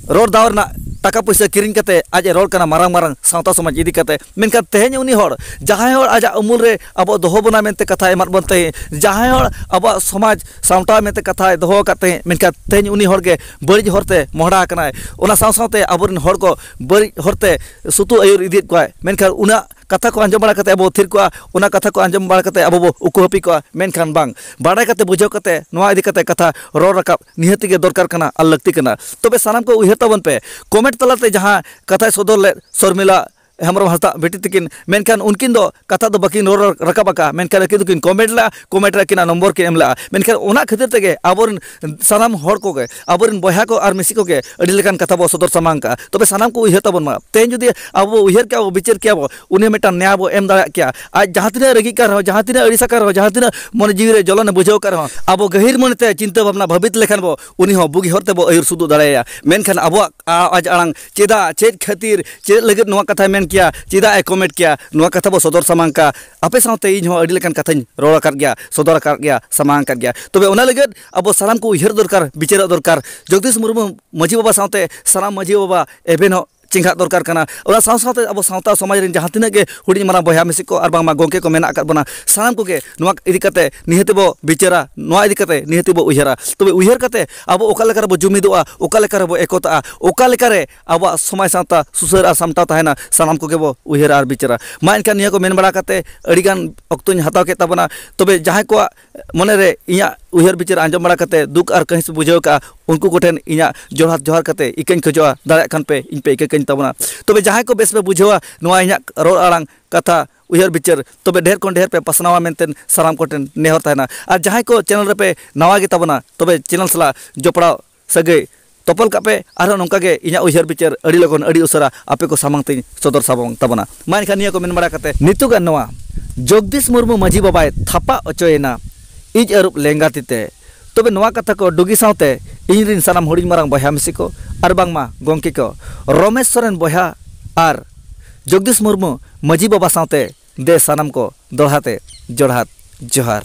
ᱨᱚᱲ ᱫᱟᱣ ᱨᱮᱱᱟᱜ ᱴᱟᱠᱟ ᱯᱩᱭᱥᱟᱹ ᱠᱤᱨᱤᱧ ᱠᱟᱛᱮ ᱟᱡ ᱮ ᱨᱚᱲ ᱠᱟᱱᱟ ᱢᱟᱨᱟᱝ ᱢᱟᱨᱟᱝ ᱥᱟᱶᱛᱟ ᱥᱚᱢᱟᱡᱽ ᱤᱫᱤ ᱠᱟᱛᱮ᱾ ᱢᱮᱱᱠᱷᱟᱱ ᱛᱮᱦᱮᱧ ᱩᱱᱤ ᱦᱚᱲ, ᱡᱟᱦᱟᱸᱭ ᱦᱚᱲ ᱟᱡᱟᱜ ᱩᱢᱩᱞ ᱨᱮ ᱟᱵᱚ ᱫᱚᱦᱚ ᱵᱚᱱᱟ ᱢᱮᱱᱛᱮ ᱠᱟᱛᱷᱟᱭ ᱮᱢᱟᱫ ᱵᱚᱱ ᱛᱟᱦᱮᱸᱫ, ᱡᱟᱦᱟᱸᱭ ᱦᱚᱲ ᱟᱵᱚᱣᱟᱜ ᱥᱚᱢᱟᱡᱽ ᱥᱟᱶᱛᱟ ᱢᱮᱱᱛᱮ ᱠᱟᱛᱷᱟᱭ ᱫᱚᱦᱚ ᱟᱠᱟᱫ ᱛᱟᱦᱮᱸᱫ, ᱢᱮᱱᱠᱷᱟᱱ ᱛᱮᱦᱮᱧ ᱩᱱᱤ ᱦᱚᱲ ᱜᱮ ᱵᱟᱹᱲᱤᱡ ᱦᱚᱨᱛᱮ ᱢᱚᱦᱰᱟ ᱟᱠᱟᱱᱟᱭ᱾ ᱚᱱᱟ ᱥᱟᱶ ᱥᱟᱶᱛᱮ ᱟᱵᱚᱨᱮᱱ ᱦᱚᱲ ᱠᱚ ᱵᱟᱹᱲᱤᱡ ᱦᱚᱨᱛᱮ ᱥᱩᱛᱩᱜ ᱟᱹᱭᱩᱨ ᱤᱫᱤᱭᱮᱫ ᱠᱚᱣᱟᱭ᱾ ᱢᱮᱱᱠᱷᱟᱱ ᱚᱱᱟ ᱠᱟᱛᱷᱟ ᱠᱚ ᱟᱸᱡᱚᱢ ᱵᱟᱲᱟ ᱠᱟᱛᱮ ᱟᱵᱚ ᱛᱷᱤᱨ ᱠᱚᱜᱼᱟ, ᱚᱱᱟ ᱠᱟᱛᱷᱟ ᱠᱚ ᱟᱸᱡᱚᱢ ᱵᱟᱲᱟ ᱠᱟᱛᱮ ᱟᱵᱚ ᱵᱚ ᱩᱠᱩ ᱦᱟᱹᱯᱤ ᱠᱚᱜᱼᱟ᱾ ᱢᱮᱱᱠᱷᱟᱱ ᱵᱟᱝ, ᱵᱟᱲᱟᱭ ᱠᱟᱛᱮ ᱵᱩᱡᱷᱟᱹᱣ ᱠᱟᱛᱮ ᱱᱚᱣᱟ ᱤᱫᱤ ᱠᱟᱛᱮ ᱠᱟᱛᱷᱟ ᱨᱚᱲ ᱨᱟᱠᱟᱵ ᱱᱤᱦᱟᱹᱛ ᱜᱮ ᱫᱚᱨᱠᱟᱨ ᱠᱟᱱᱟ ᱟᱨ ᱞᱟᱹᱠᱛᱤ ᱠᱟᱱᱟ᱾ ᱛᱚᱵᱮ ᱥᱟᱱᱟᱢ ᱠᱚ ᱩᱭᱦᱟᱹᱨ ᱛᱟᱵᱚᱱ ᱯᱮ, ᱠᱚᱢᱮᱱᱴ ᱛᱟᱞᱟᱛᱮ ᱡᱟᱦᱟᱸ ᱠᱟᱛᱷᱟᱭ ᱥᱚᱫᱚᱨ ᱞᱮᱫ ᱥᱚᱨᱢᱤᱞᱟ ᱦᱮᱢᱵᱨᱚᱢ ᱦᱟᱸᱥᱫᱟ ᱵᱤᱴᱤ ᱛᱤᱠᱤᱱ, ᱢᱮᱱᱠᱷᱟᱱ ᱩᱱᱠᱤᱱ ᱫᱚ ᱠᱟᱛᱷᱟ ᱫᱚ ᱵᱟᱹᱠᱤᱱ ᱨᱚᱲ ᱨᱟᱠᱟᱵ ᱟᱠᱟᱫᱼᱟ, ᱢᱮᱱᱠᱷᱟᱱ ᱟᱹᱠᱤᱱ ᱫᱚᱠᱤᱱ ᱠᱚᱢᱮᱱᱴ ᱞᱮᱫᱼᱟ, ᱠᱚᱢᱮᱱᱴ ᱨᱮ ᱟᱹᱠᱤᱱᱟᱜ ᱱᱚᱢᱵᱚᱨ ᱠᱤᱱ ᱮᱢ ᱞᱮᱫᱼᱟ᱾ ᱢᱮᱱᱠᱷᱟᱱ ᱚᱱᱟ ᱠᱷᱟᱹᱛᱤᱨ ᱛᱮᱜᱮ ᱟᱵᱚᱨᱮᱱ ᱥᱟᱱᱟᱢ ᱦᱚᱲ ᱠᱚᱜᱮ, ᱟᱵᱚᱨᱮᱱ ᱵᱚᱭᱦᱟ ᱠᱚ ᱟᱨ ᱢᱤᱥᱤ ᱠᱚᱜᱮ ᱟᱹᱰᱤ ᱞᱮᱠᱟᱱ ᱠᱟᱛᱷᱟ ᱵᱚ ᱥᱚᱫᱚᱨ ᱥᱟᱢᱟᱝ ᱠᱟᱜᱼᱟ᱾ ᱛᱚᱵᱮ ᱥᱟᱱᱟᱢ ᱠᱚ ᱩᱭᱦᱟᱹᱨ ᱛᱟᱵᱚᱱ ᱢᱟ, ᱛᱮᱦᱮᱧ ᱡᱩᱫᱤ ᱟᱵᱚ ᱵᱚ ᱩᱭᱦᱟᱹᱨ ᱠᱮᱭᱟ, ᱵᱚ ᱵᱤᱪᱟᱹᱨ ᱠᱮᱭᱟ, ᱵᱚ ᱩᱱᱤ ᱦᱚᱸ ᱢᱤᱫᱴᱟᱝ ᱱᱮᱭᱟ ᱵᱚ ᱮᱢ ᱫᱟᱲᱮᱭᱟᱜ ᱠᱮᱭᱟ᱾ ᱟᱡ ᱡᱟᱦᱟᱸ ᱛᱤᱱᱟᱹᱜ ᱨᱟᱹᱜᱤᱜ ᱠᱟᱱ ᱨᱮᱦᱚᱸ, ᱡᱟᱦᱟᱸ ᱛᱤᱱᱟᱹᱜ ᱟᱹᱲᱤᱥ ᱟᱠᱟᱱ ᱨᱮᱦᱚᱸ, ᱡᱟᱦᱟᱸ ᱛᱤᱱᱟᱹᱜ ᱢᱚᱱᱮ ᱡᱤᱣᱤ ᱨᱮ ᱡᱚᱞᱚᱱᱮ ᱵᱩᱡᱷᱟᱹᱣ ᱟᱠᱟᱫ ᱨᱮᱦᱚᱸ, ᱟᱵᱚ ᱜᱟᱹᱦᱤᱨ ᱢᱚᱱᱮᱛᱮ ᱪᱤᱱᱛᱟᱹ ᱵᱷᱟᱵᱽᱱᱟ ᱵᱷᱟᱹᱵᱤᱛ ᱞᱮᱠᱷᱟᱱ ᱵᱚ, ᱩᱱᱤ ᱦᱚᱸ ᱵᱩᱜᱤ ᱦᱚᱨ ᱛᱮᱵᱚ ᱟᱹᱭᱩᱨ ᱥᱩᱫᱩᱜ ᱫᱟᱲᱮᱭᱟᱭᱟ᱾ ᱢᱮᱱᱠᱷᱟᱱ ᱟᱵᱚᱣᱟᱜ ᱟᱣᱟᱡᱽ ᱟᱲᱟᱝ ᱪᱮᱫᱟᱜ, ᱪᱮᱫ ᱠᱷᱟᱹᱛᱤᱨ, ᱪᱮᱫ ᱞᱟᱹᱜᱤᱫ ᱱᱚᱣᱟ ᱠᱟᱛᱷᱟᱭ ᱢᱮᱱ ᱠᱮᱭᱟ, ᱪᱮᱫᱟᱜ ᱮ ᱠᱚᱢᱮᱱᱴ ᱠᱮᱭᱟ, ᱱᱚᱣᱟ ᱠᱟᱛᱷᱟ ᱵᱚ ᱥᱚᱫᱚᱨ ᱥᱟᱢᱟᱝ ᱠᱟᱜᱼᱟ᱾ ᱟᱯᱮ ᱥᱟᱶᱛᱮ ᱤᱧ ᱦᱚᱸ ᱟᱹᱰᱤ ᱞᱮᱠᱟᱱ ᱠᱟᱛᱷᱟᱧ ᱨᱚᱲ ᱟᱠᱟᱫ ᱜᱮᱭᱟ, ᱥᱚᱫᱚᱨ ᱟᱠᱟᱫ ᱜᱮᱭᱟ, ᱥᱟᱢᱟᱝ ᱟᱠᱟᱫ ᱜᱮᱭᱟ᱾ ᱛᱚᱵᱮ ᱚᱱᱟ ᱞᱟᱹᱜᱤᱫ ᱟᱵᱚ ᱥᱟᱱᱟᱢ ᱠᱚ ᱩᱭᱦᱟᱹᱨ ᱫᱚᱨᱠᱟᱨ, ᱵᱤᱪᱟᱹᱨᱚᱜ ᱫᱚᱨᱠᱟᱨ᱾ ᱡᱚᱜᱽᱫᱤᱥ ᱢᱩᱨᱢᱩ ᱢᱟᱹᱡᱷᱤ ᱵᱟᱵᱟ ᱥᱟᱶᱛᱮ ᱥᱟᱱᱟᱢ ᱢᱟᱹᱡᱷᱤ ᱵᱟᱵᱟ ᱮᱵᱷᱮᱱᱚᱜ ᱪᱮᱸᱜᱷᱟᱜ ᱫᱚᱨᱠᱟᱨ ᱠᱟᱱᱟ᱾ ᱚᱱᱟ ᱥᱟᱶ ᱥᱟᱶᱛᱮ ᱟᱵᱚ ᱥᱟᱶᱛᱟ ᱥᱚᱢᱟᱡᱽ ᱨᱮᱱ ᱡᱟᱦᱟᱸ ᱛᱤᱱᱟᱹᱜ ᱜᱮ ᱦᱩᱰᱤᱧ ᱢᱟᱨᱟᱝ ᱵᱚᱭᱦᱟ ᱢᱤᱥᱤ ᱠᱚ ᱟᱨ ᱵᱟᱝᱢᱟ ᱜᱚᱢᱠᱮ ᱠᱚ ᱢᱮᱱᱟᱜ ᱟᱠᱟᱫ ᱵᱚᱱᱟ, ᱥᱟᱱᱟᱢ ᱠᱚᱜᱮ ᱱᱚᱣᱟ ᱤᱫᱤ ᱠᱟᱛᱮ ᱱᱤᱦᱟᱹᱛ ᱵᱚ ᱵᱤᱪᱟᱹᱨᱟ, ᱱᱚᱣᱟ ᱤᱫᱤ ᱠᱟᱛᱮ ᱱᱤᱦᱟᱹᱛ ᱵᱚ ᱩᱭᱦᱟᱹᱨᱟ᱾ ᱛᱚᱵᱮ ᱩᱭᱦᱟᱹᱨ ᱠᱟᱛᱮ ᱟᱵᱚ ᱚᱠᱟ ᱞᱮᱠᱟ ᱨᱮᱵᱚ ᱡᱩᱢᱤᱫᱚᱜᱼᱟ, ᱚᱠᱟ ᱞᱮᱠᱟ ᱨᱮᱵᱚ ᱮᱠᱚᱛᱟᱜᱼᱟ, ᱚᱠᱟ ᱞᱮᱠᱟ ᱨᱮ ᱟᱵᱚᱣᱟᱜ ᱥᱚᱢᱟᱡᱽ ᱥᱟᱶᱛᱟ ᱥᱩᱥᱟᱹᱨ ᱟᱨ ᱥᱟᱢᱴᱟᱣ ᱛᱟᱦᱮᱱᱟ, ᱥᱟᱱᱟᱢ ᱠᱚᱜᱮ ᱵᱚ ᱩᱭᱦᱟᱹᱨᱟ ᱟᱨ ᱵᱤᱪᱟᱹᱨᱟ᱾ ᱢᱟ ᱮᱱᱠᱷᱟᱱ ᱱᱤᱭᱟᱹ ᱠᱚ ᱢᱮᱱ ᱵᱟᱲᱟ ᱠᱟᱛᱮ ᱟᱹᱰᱤᱜᱟᱱ ᱚᱠᱛᱚᱧ ᱦᱟᱛᱟᱣ ᱠᱮᱫ ᱛᱟᱵᱚᱱᱟ᱾ ᱛᱚᱵᱮ ᱡᱟᱦᱟᱸᱭ ᱠᱚᱣᱟᱜ ᱢᱚᱱᱮᱨᱮ ᱤᱧᱟᱹᱜ ᱩᱭᱦᱟᱹᱨ ᱵᱤᱪᱟᱹᱨ ᱟᱸᱡᱚᱢ ᱵᱟᱲᱟ ᱠᱟᱛᱮ ᱫᱩᱠ ᱟᱨ ᱠᱟᱹᱦᱤᱥ ᱵᱩᱡᱷᱟᱹᱣ ᱠᱟᱜᱼᱟ, ᱩᱱᱠᱩ ᱠᱚᱴᱷᱮᱱ ᱤᱧᱟᱹᱜ ᱡᱚᱲᱦᱟᱛ ᱡᱚᱦᱟᱨ ᱠᱟᱛᱮ ᱤᱠᱟᱹᱧ ᱠᱷᱚᱡᱚᱜᱼᱟ, ᱫᱟᱲᱮᱭᱟᱜ ᱠᱷᱟᱱ ᱯᱮ ᱤᱧ ᱯᱮ ᱤᱠᱟᱹ ᱠᱟᱹᱧ ᱛᱟᱵᱚᱱᱟ᱾ ᱛᱚᱵᱮ ᱡᱟᱦᱟᱸᱭ ᱠᱚ ᱵᱮᱥ ᱯᱮ ᱵᱩᱡᱷᱟᱹᱣᱟ ᱱᱚᱣᱟ ᱤᱧᱟᱹᱜ ᱨᱚᱲ ᱟᱲᱟᱝ, ᱠᱟᱛᱷᱟ, ᱩᱭᱦᱟᱹᱨ ᱵᱤᱪᱟᱹᱨ, ᱛᱚᱵᱮ ᱰᱷᱮᱨ ᱠᱷᱚᱱ ᱰᱷᱮᱨ ᱯᱮ ᱯᱟᱥᱱᱟᱣᱟ ᱢᱮᱱᱛᱮ ᱥᱟᱱᱟᱢ ᱠᱚᱴᱷᱮᱱ ᱱᱮᱦᱚᱨ ᱛᱟᱦᱮᱱᱟ᱾ ᱟᱨ ᱡᱟᱦᱟᱸᱭ ᱠᱚ ᱪᱮᱱᱮᱞ ᱨᱮᱯᱮ ᱱᱟᱣᱟ ᱜᱮ ᱛᱟᱵᱚᱱᱟ, ᱛᱚᱵᱮ ᱪᱮᱱᱮᱞ ᱥᱟᱞᱟᱜ ᱡᱚᱯᱲᱟᱣ ᱥᱟᱹᱜᱟᱹᱭ ᱛᱚᱯᱚᱞ ᱠᱟᱜ ᱯᱮ᱾ ᱟᱨᱦᱚᱸ ᱱᱚᱝᱠᱟ ᱜᱮ ᱤᱧᱟᱹᱜ ᱩᱭᱦᱟᱹᱨ ᱵᱤᱪᱟᱹᱨ ᱟᱹᱰᱤ ᱞᱚᱜᱚᱱ, ᱟᱹᱰᱤ ᱩᱥᱟᱹᱨᱟ ᱟᱯᱮ ᱠᱚ ᱥᱟᱢᱟᱝ ᱛᱮᱧ ᱥᱚᱫᱚᱨ ᱥᱟᱢᱟᱝ ᱛᱟᱵᱚᱱᱟ᱾ ᱢᱟ ᱮᱱᱠᱷᱟᱱ ᱱᱤᱭᱟᱹ ᱠᱚ ᱢᱮᱱ ᱵᱟᱲᱟ ᱠᱟᱛᱮ ᱱᱤᱛᱚᱜᱟᱜ ᱱᱚᱣᱟ ᱡᱚᱜᱽᱫᱤᱥ ᱢᱩᱨᱢᱩ ᱢᱟᱹᱡᱷᱤ ᱵᱟᱵᱟᱭ ᱛᱷᱟᱯᱟ ᱚᱪᱚᱭᱮᱱᱟ ᱤᱡ ᱟᱹᱨᱩᱵ ᱞᱮᱸᱜᱟ ᱛᱤᱛᱮ, ᱛᱚᱵᱮ ᱱᱚᱣᱟ ᱠᱟᱛᱷᱟ ᱠᱚ ᱰᱩᱜᱤ ᱥᱟᱶᱛᱮ ᱤᱧ ᱨᱤᱱ ᱥᱟᱱᱟᱢ ᱦᱩᱰᱤᱧ ᱢᱟᱨᱟᱝ ᱵᱚᱭᱦᱟ ᱢᱤᱥᱤ ᱠᱚ ᱟᱨ ᱵᱟᱝᱢᱟ ᱜᱚᱢᱠᱮ ᱠᱚ, ᱨᱚᱢᱮᱥ ᱥᱚᱨᱮᱱ ᱵᱚᱭᱦᱟ ᱟᱨ ᱡᱚᱜᱽᱫᱤᱥ ᱢᱩᱨᱢᱩ ᱢᱟᱹᱡᱷᱤ ᱵᱟᱵᱟ ᱥᱟᱶᱛᱮ ᱫᱮ ᱥᱟᱱᱟᱢ ᱠᱚ ᱫᱚᱦᱲᱟ ᱛᱮ ᱡᱚᱲᱦᱟᱛ ᱡᱚᱦᱟᱨ᱾